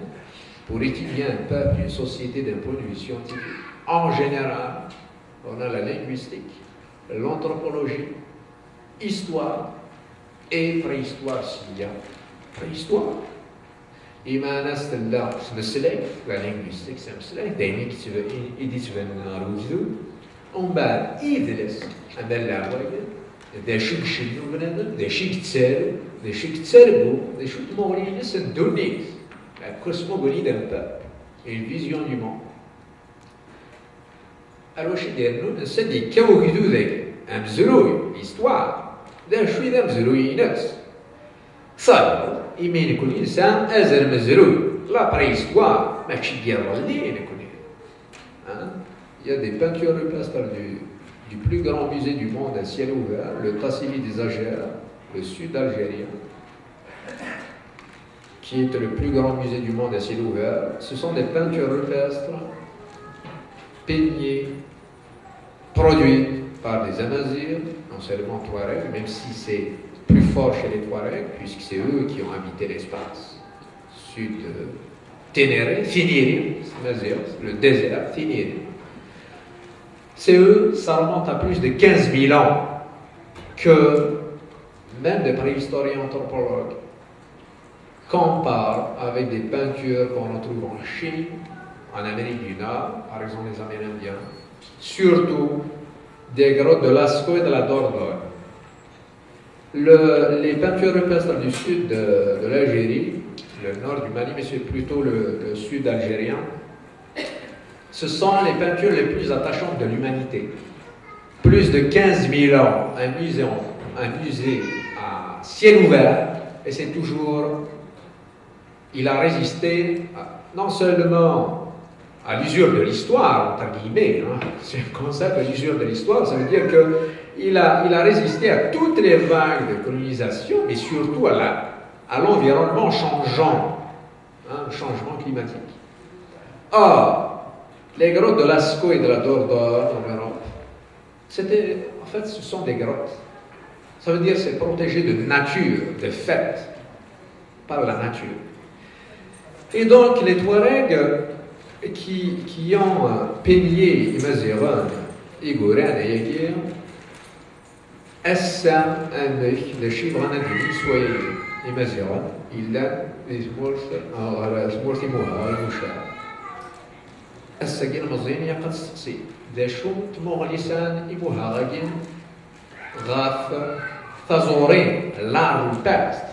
pour étudier un peuple, une société d'un point de vue scientifique. En général, on a la linguistique, l'anthropologie, histoire et préhistoire s'il y a préhistoire. Imaɛna-s tella tmeslayt, la linguistique, d tameslayt, d ayen i yettb-, i, i d-yettbanen ɣer wegdud. Umbeɛd, idles, ama d leɛwayed, d acu i icennu bnadem, d acu i yettaru, d acu i yettargu, d acu tmuɣli-ines n ddunit. La cosmogonie d'un peuple, une vision du monde. Ar wacu i d-irennun, ass-a d-yekka ugdud-agi, amezruy, histoire, d acu i d amezruy-ines? Sayeḍ, imi nekkni nesɛa azrem amezruy, la préhistoire, mačči n yiḍelli nekkni. Hein? Il y a des peintures rupestres du, du plus grand musée du monde à ciel ouvert, le Tassili des Agères, le sud algérien, qui est le plus grand musée du monde à ciel ouvert. Ce sont des peintures rupestres peignées, produites par des Amazirs, non seulement Touaregs, même si c'est plus fort chez les Touaregs, puisque c'est eux qui ont habité l'espace sud de Ténéré, Tiniri, c'est Mazir, le désert, Tiniri. C'est eux, ça remonte à plus de quinze mille ans, que même des préhistoriens anthropologues comparent avec des peintures qu'on retrouve en Chine, en Amérique du Nord, par exemple les Amérindiens, surtout des grottes de Lascaux et de la Dordogne. Le, les peintures rupestres du sud de, de l'Algérie, le nord du Mali, mais c'est plutôt le, le sud algérien, ce sont les peintures les plus attachantes de l'humanité. Plus de quinze mille ans, un musée, en- un musée à ciel ouvert, et c'est toujours, il a résisté à- non seulement à l'usure de l'histoire, entre guillemets, hein, c'est un concept, l'usure de l'histoire, ça veut dire que il a, il a résisté à toutes les vagues de colonisation, mais surtout à la, à l'environnement changeant, hein, le changement climatique. Or, les grottes de Lascaux et de la Dordogne en Europe, c'était, en fait, ce sont des grottes. Ça veut dire c'est protégé de nature, de fait, par la nature. Et donc, les Touaregs qui, qui ont euh, peigné Imaziɣen, Iguran, Ayagir, ass-a, amek, d acu i bɣan ad d-inin s wayagi? Imaziɣen yellan di tmurt, ɣer tmurt Imuha, Imucaɛ. Ass-agi, ilmeẓyen ilaq ad steqsin d acu n tmuɣli sɛan Imuha-agi ɣef taẓuri, l'art rupestre,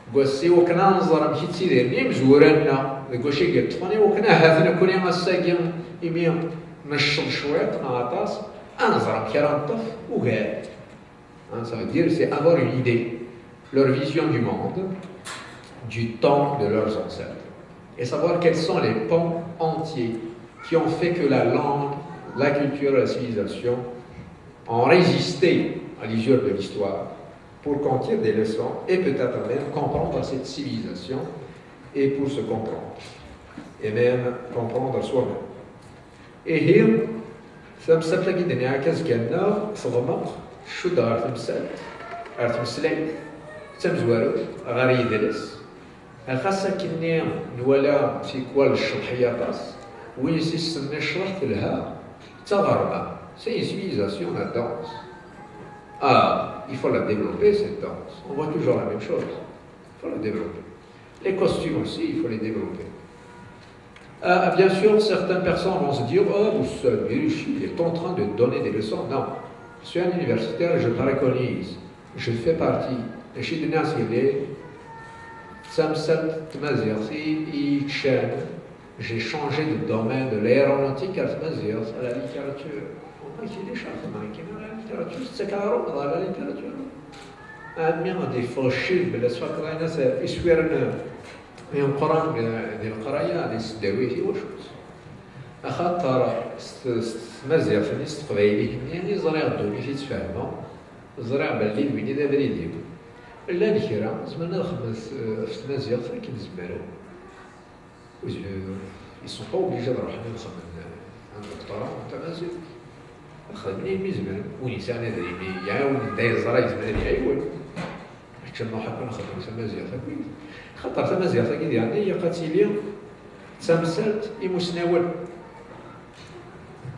deg wass i wakken ad nẓer amek i ttidiren yimezwura-nneɣ, deg wacu i yeṭṭfen i wakken ahat nekkni ass-agi, imi necceḍ cwiṭ neɣ aṭas, ad nẓer amek ara neṭṭef ugar. Hein, ça veut dire, c'est avoir une idée, leur vision du monde, du temps de leurs ancêtres, et savoir quels sont les pans entiers qui ont fait que la langue, la culture, la civilisation ont résisté à l'usure de l'histoire, pour en tirer des leçons et peut-être même comprendre cette civilisation et pour se comprendre et même comprendre soi-même. Ihi, tamsalt-agi d-nniɣ-ak azekka-nneɣ teḍmeq, tcudd ɣer temsalt, ɣer tmeslayt, d tamezwarut, ɣer yidles. Xas akkenni nwala tikwal cceḍḥ-iyi aṭas, win i s-yessnen ccḍeḥ telha, d taɣerma, c'est une civilisation, la danse. Ah, il faut la développer, cette danse. On voit toujours la même chose. Il faut la développer. Les costumes aussi, il faut les développer. Ah, bien sûr, certaines personnes vont se dire, oh, vous savez, il est en train de donner des leçons. Non. Je suis un universitaire, je préconise, je fais partie. Mačči d nas yelli, d tamsalt n tmaziɣt i i yeččan. J'ai changé de domaine de l'aéronautique à la tmaziɣt, à la littérature. On va essayer des choses, on va essayer la littérature, c'est carrément dans la littérature. Ɛemmi ad yeffeɣ ccib belli ad tfakkeḍ ayen iswiren imeqqran di leqraya, di tesdawit, i wacu? Axaṭer s tmaziɣt-nni, s teqbaylit-nni i ẓriɣ ddunit i ttfehmeɣ, ẓriɣ belli d win i d abrid-iw. Llan kra zemren ad xedmen ɣef tmaziɣt akken zemren. Ils sont pas obligés ad ruḥen ad xedmen un doctorat n tamaziɣt. Ad xedmen ayen mi zemren. Win yesɛan adrim iɛiwen, d ayeẓra yezmer ad iɛiwen. Mačči nruḥ akk ad nxeddem tamaziɣt akk. Xaṭer tamaziɣt-agi diɣen ilaq ad tili d tamsalt imusnawen.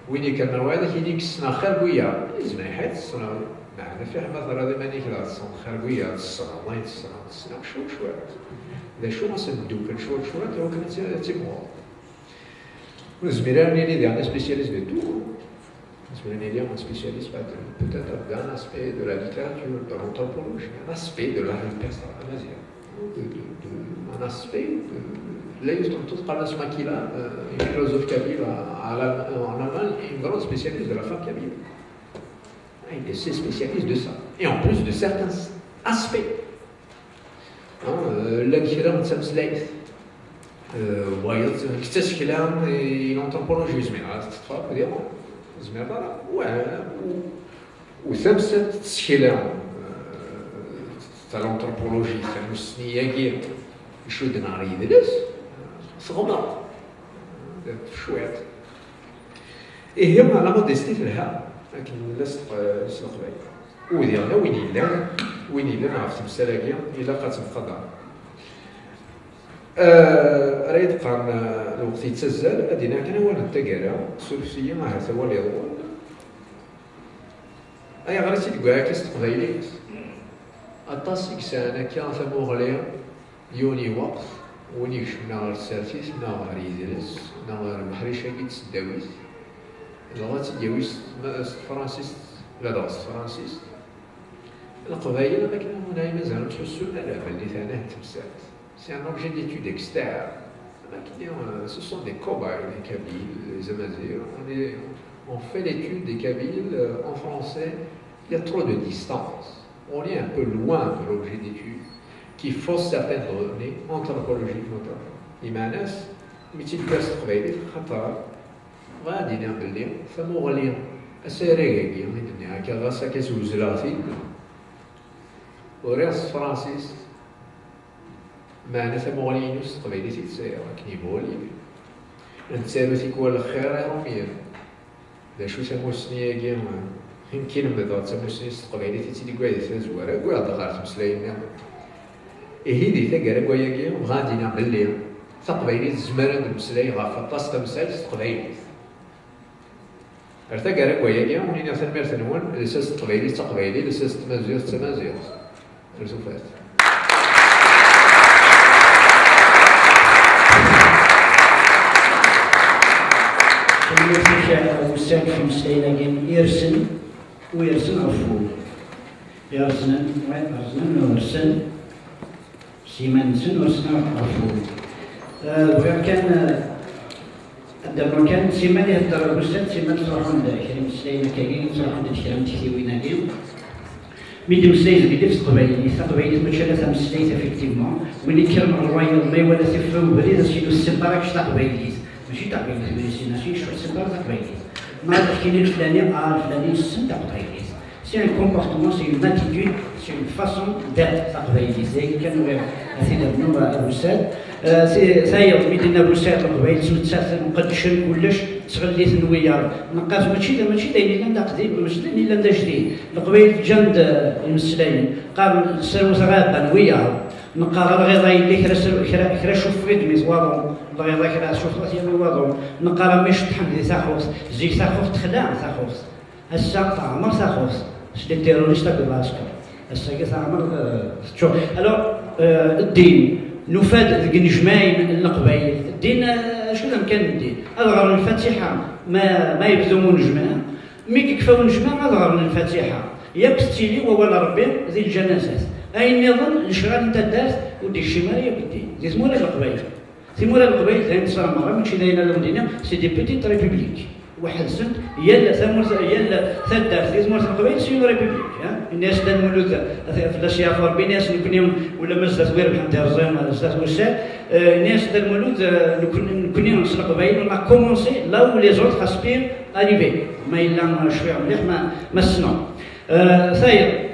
Win yekkren ar wayeḍ ad k-yini ssneɣ xir n wiyaḍ, yezmer iḥar tessneḍ, meɛna fiḥel ma terriḍ iman-ik daɣ tessneḍ xir n wiyaḍ, tessneḍ ayen tessneḍ, tessneḍ cwiṭ cwiṭ. D acu, ad neddukel cwiṭ cwiṭ iwakken ad timɣureḍ. Ur nezmir ara ad nili diɣen spécialiste de tout. Nezmer ad nili spécialiste peut-être d'un aspect de la littérature, de l'anthropologie, un aspect de la riposte à la Mazia, de, de, de, un aspect de la, une philosophe kabyle en Allemagne, une grande spécialiste de la femme kabyle. Il est spécialiste de ça. Et en plus de certains aspects. Llan kra n tameslayt, wayeḍ deg tasekla i l'anthropologie, zmireɣ ad teṭṭfeɣ akk diɣen, zmireɣ ara. U tamsalt n tsekla, ta l'anthropologie, tamussni-agi icudden ɣer yidles, teɣmeḍ cwiṭ. Ihi, la modestie telha akken nella s leqbayel. U diɣen, win yellan, win yellan ɣef temsal-agi, ilaq ad temqadar. Ara yi-d-qqaren lweqt yettazzal, ad d-iniɣ kan awal n taggara, surfet-iyi ahat awal yeḍwan. Ayɣer i tt-id-wwiɣ akka s teqbaylit? Aṭas i yesɛan akka tamuɣli, yiwen iweqt, win ikecmen neɣ ɣer tsertit, neɣ ɣer yidles, neɣ ɣer uḥric-agi n tesdawit, dɣa ad tt-id-yawi s tefransist, ladɣa s tefransist. Leqbayel am akken ur ɛni mazal ur ttḥussun ara belli tɛna temsalt. C'est un objet d'étude externe. Am akken, euh, ce sont des cobayes, les Kabyles, les Amazirs. On est, on fait l'étude des Kabyles, euh, en français. Il y a trop de distance. On est un peu loin de l'objet d'étude qui fausse certaines données anthropologiques notamment. Imanas, mi tt-id-tefka s teqbaylit, xaṭer bɣiɣ ad d-iniɣ belli tamuɣli, asarag-agi i d-nniɣ akka, ɣas akka swezleɣ-t-id, uriɣ s tefransist, meɛna tamuɣli-inu s teqbaylit i tt-sɛiɣ akken yebɣu lili. Nettaru tikwal lxir i Iṛumyen. D acu tamussni-agi? Amek i lemdeɣ tamussni s teqbaylit i tt-id-ggayeɣ di tazwara, ggayeɣ-d ɣer tmeslayin-nniḍen. Ihi, di taggara n wayagi, bɣiɣ ad d-iniɣ belli taqbaylit tezmer ad nemmeslay ɣef aṭas tamsal s teqbaylit. Ar taggara n wayagi, ad wen-iniɣ tanemmirt-nwen, lsas n teqbaylit d taqbaylit, lsas n tmaziɣt d tamaziɣt. Ar tufat. Tanemmirt-ik a Ussan ɣef imeslayen-agi irsen, u irsen ɣef wul. Irsen, irsen, irsen s yiman-nsen, irsen ɣef wul. Eh, bɣiɣ kan, eh, ad d-rnuɣ kan, simal ihedder Ussan, simal ttruḥun-d kra imeslayen akkagi, ttruḥun-d kra n tektiwin-agi. Mi d-imeslay zgidif s teqbaylit, taqbaylit mačči ala tameslayt, effectivement. Win ikkren ɣer wayeḍ, ma iwala tifra ubrid, as-yini ur tessineḍ ara kečč taqbaylit. Mačči taqbaylit, ur yessin, as-yini kečč ur tessineḍ ara taqbaylit. Neɣ ad ak-yini leflani, ah, leflani yessen taqbaylit. C'est un comportement, c'est une attitude, c'est une façon d'être taqbaylit. D ayen kan bɣiɣ ad t-id-rnuɣ a Bussad. Euh, c'est, ça y est, mi d-yenna Bussad, Leqbayel ttmettaten, qeddcen kullec, ttɣelliten wiyaḍ. Neqqar mačči d, mačči d ayen yellan d aqdim, mačči d ayen yellan d ajdid. Leqbayel ǧǧan-d, euh, imeslayen, qqaren serwet ɣabban wiyaḍ. Neqqar lɣiḍa yella kra s-, kra, kra cufeɣ-id mi twaḍu, lɣiḍa kra cufeɣ-id mi waḍu. Neqqar am iceṭṭḥen di taxuxt, zik taxuxt texla taxuxt. Ass-a teɛmer taxuxt s les terroristes akked lɛesker. Ass-agi teɛmer, euh, teččur. Alors, euh, ddin, nufa-d deg inejmaɛen n Leqbayel. Ddin, euh, acu d amkan n ddin? Ad ɣren Lfatiḥa ma, ma yebda unejmaɛ. Mi yekfa unejmaɛ, ad ɣren Lfatiḥa. Yakk tettili wawal n Rebbi di lǧanazat. Ayen nniḍen, lecɣal n taddart, ur d-ikcim ara yakk ddin. Di tmura n Leqbayel. Timura n Leqbayel, d ayen tesɛa merra, mačči d ayen ara wen-d-iniɣ, c'est des petites républiques. Weḥd-sent, yal tamurt, yal taddart di tmurt n Leqbayel, c'est une république, hein. Ini-as Dda Lmulud, fell-as yeɛfu Rebbi, ini-as nekni, ulamma zdat wi rebḥen tirẓi, zdat wussan, eh, ini-as Dda Lmulud, eh, nekni, nekni s Leqbayel, on a commencé là où les autres aspirent à arriver. Ma yella cwiya mliḥ, ma, ma ssneɣ. Eh, tayeḍ,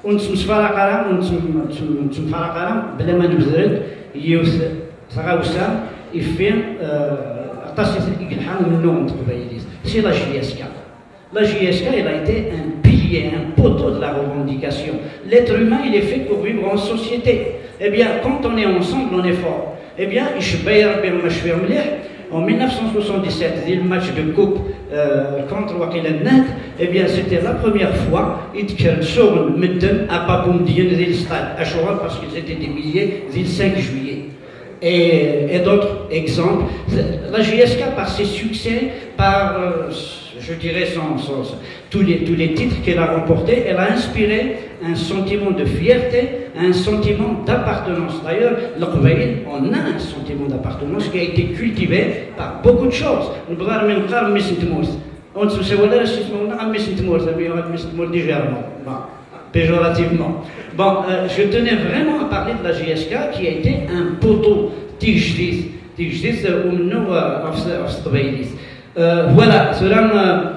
Ur nettemsfaraq ara, ur nettem-, nettem-, nettemfaraq ara bla ma nebder-d yiwet tɣawsa ifi, euh, aṭas i yelḥa umennuɣ n teqbaylit. C'est la J S K. La J S K, elle a été un pilier, un poteau de la revendication. L'être humain, il est fait pour vivre en société. Eh bien, quand on est ensemble, on est fort. Eh bien, icebba-yi Rebbi ma cfiɣ mliḥ, en mille neuf cent soixante-dix-sept, di le match de coupe, euh, contre waqila Nnhd, eh bien, c'était la première fois i d-kkren suɣen medden à Papou Medyen di l'stade. Acuɣer? Parce qu'ils étaient des milliers di le cinq juillet. Et, et d'autres exemples. La J S K, par ses succès, par, euh, je dirais, son, son, son, tous les, tous les titres qu'elle a remportés, elle a inspiré un sentiment de fierté, un sentiment d'appartenance. D'ailleurs, Leqbayel, on a un sentiment d'appartenance qui a été cultivé par beaucoup de choses. Nebḍa armi neqqar mmi-s n tmurt. Ur nettemsawal ara s yisem-nneɣ am mmi-s n tmurt, armi yuɣal mmi-s n tmurt légèrement. Bon, péjorativement. Bon, euh, je tenais vraiment à parler de la J S K qui a été un poteau, tigejdit, tigejdit, euh, umennuɣ, euh, ɣef s-, ɣef s teqbaylit. Euh, voilà, tura, euh,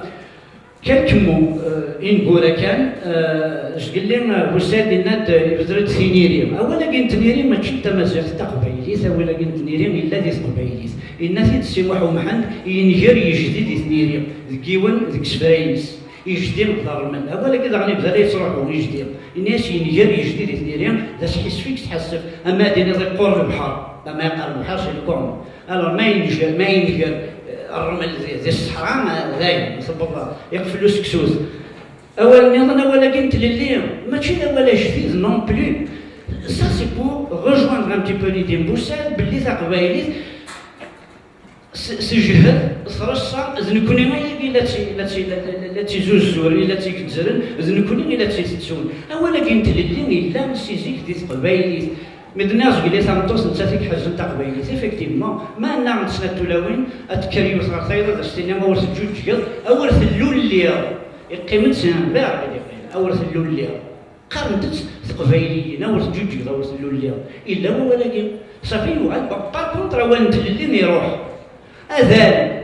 Quelques mots, euh, ineggura kan, euh, zgelli, euh, Bussad yenna-d, euh, yebder-d tiniri. Awal-agi n tniri mačči d tamaziɣt, d taqbaylit, awal-agi n tniri yella di teqbaylit. Yenna-t-id Si Muḥ Umḥend, yenger yejdi di tniri, deg yiwen deg isefra-ines. Yejdi d rrmel. Awal-agi daɣen yebda la yettruḥu, yejdi. Yenna-yas yenger yejdi di tniri, d asḥissef i yesḥassef. Ama ad iniḍ iqqur lebḥer, ama yeqqar lebḥer, c'est le comble. Alors, ma yenger, ma yenger, euh, rrmel di, di ṣṣeḥra, ma d ayen, tewweḍ, iqfel useksut. Awal nniḍen, awal-agi n tlelli, mačči d awal ajdid non plus. Ça, c'est pour rejoindre un petit peu l'idée n Bussad, belli taqbaylit, s, s jhed, s reṣṣa, d nekni ayagi i la tt-, la tt-, la, la, la tt-izuzzur, i la tt-igezzren, d nekni i la tt-itettun. Awal-agi n tlelli, yella si zik di teqbaylit. Mi d-nniɣ zgelli tameṭṭut nettat i iḥerzen taqbaylit, effectivement, ma nnaɣent snat tulawin, ad tekker yiwet ɣer tayeḍ ad as-tini awer teǧǧuǧǧgeḍ, awer tellulliḍ, iqqim-d c'est un verbe, awer tellulliḍ. Qqarent-tt teqbayliyin, awer teǧǧuǧǧgeḍ, awer tellulliḍ. Illa wawal-agi. Safi yuɣal, par contre, awal n tlelli iruḥ. Adal.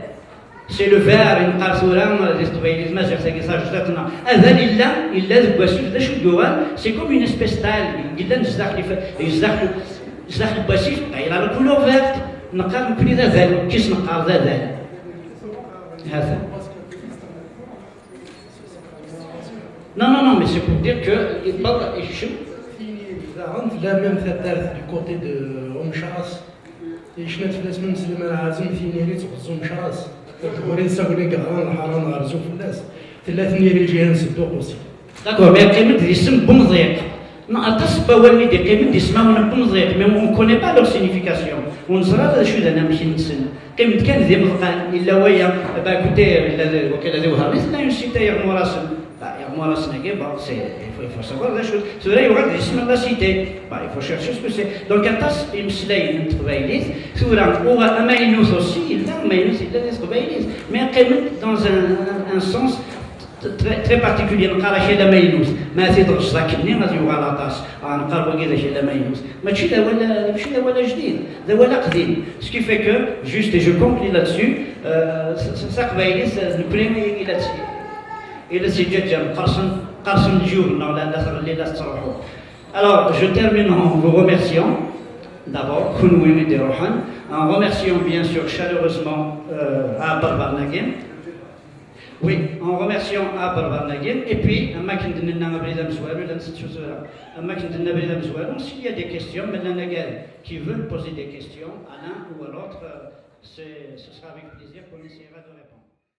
C'est le verbe i neqqar tura di teqbaylit, maziɣt-agi tajdiṭ-nneɣ. Adal illa, illa deg wasif, d acu d-yuɣal? C'est comme une espèce d'algue. Yellan zdaxel, zdaxel, zdaxel n wasif, il a la couleur verte. Neqqar nekkni d adal, kis neqqar d adal. Hata. Non, non, non, mais c'est pour dire que il parle, il Daɣen tella même taddart du côté de Umecras. Yecna-d fell-as Mem Sliman Ɛazem, tiniri tɣeẓẓ Umecras. Ur tguri d sagni yeɣran lḥaṛa n ɣerzu fell-as. Tella tiniri lǧiha n Sedduq aussi. D'accord, mais yeqqim-d d isem n wemḍiq. Non, aṭas n wawalen i d-yeqqimen d ismawen n wemḍiq, mais on connaît pas leur signification. Ur neẓri ara d acu d anamek-nsen. Qqim-d kan d imeḍqan, illa waya, bah, écoutez, illa d, waqila d Wehran i tella une cité iɣmurasen. Bah, iɣmurasen-agi, bon, c'est, il faut, il faut savoir d acu. Tura yuɣal d isem n la cité. Bah, il faut chercher ce que c'est. Donc, aṭas imeslayen n teqbaylit, tura, uɣ-, amaynut aussi, yella, amaynut yella di teqbaylit. Mais qqiment dans un, un, un sens très, très particulier, neqqar akal amaynut. Ma t-id-ɣeẓẓ akkenni, ad yuɣal aṭas. Ah, neqqar wagi d akal amaynut. Mačči d awal, mačči d awal ajdid, d awal aqdim. Ce qui fait que, juste, et je conclus là-dessus, euh, s-, s-, taqbaylit, euh, nekkni i la tt-, i la tt-yeǧǧaǧǧan, qersen, Qersen leǧyub-nneɣ la, la tɣelli, la tettruḥu. Alors, je termine en vous remerciant d'abord, kunwi i d-iruḥen, en remerciant bien sûr chaleureusement euh, Aɛebber Barnagim. Oui, en remerciant Aɛebber Barnagim, et puis, am akken d-nenna abrid amezwaru, la nsettu tura, am akken d-nenna abrid amezwaru, s'il y a des questions, ma llan wigad qui veulent poser des questions à l'un ou à l'autre, euh, c'est, ce sera avec plaisir qu'on essaiera de répondre.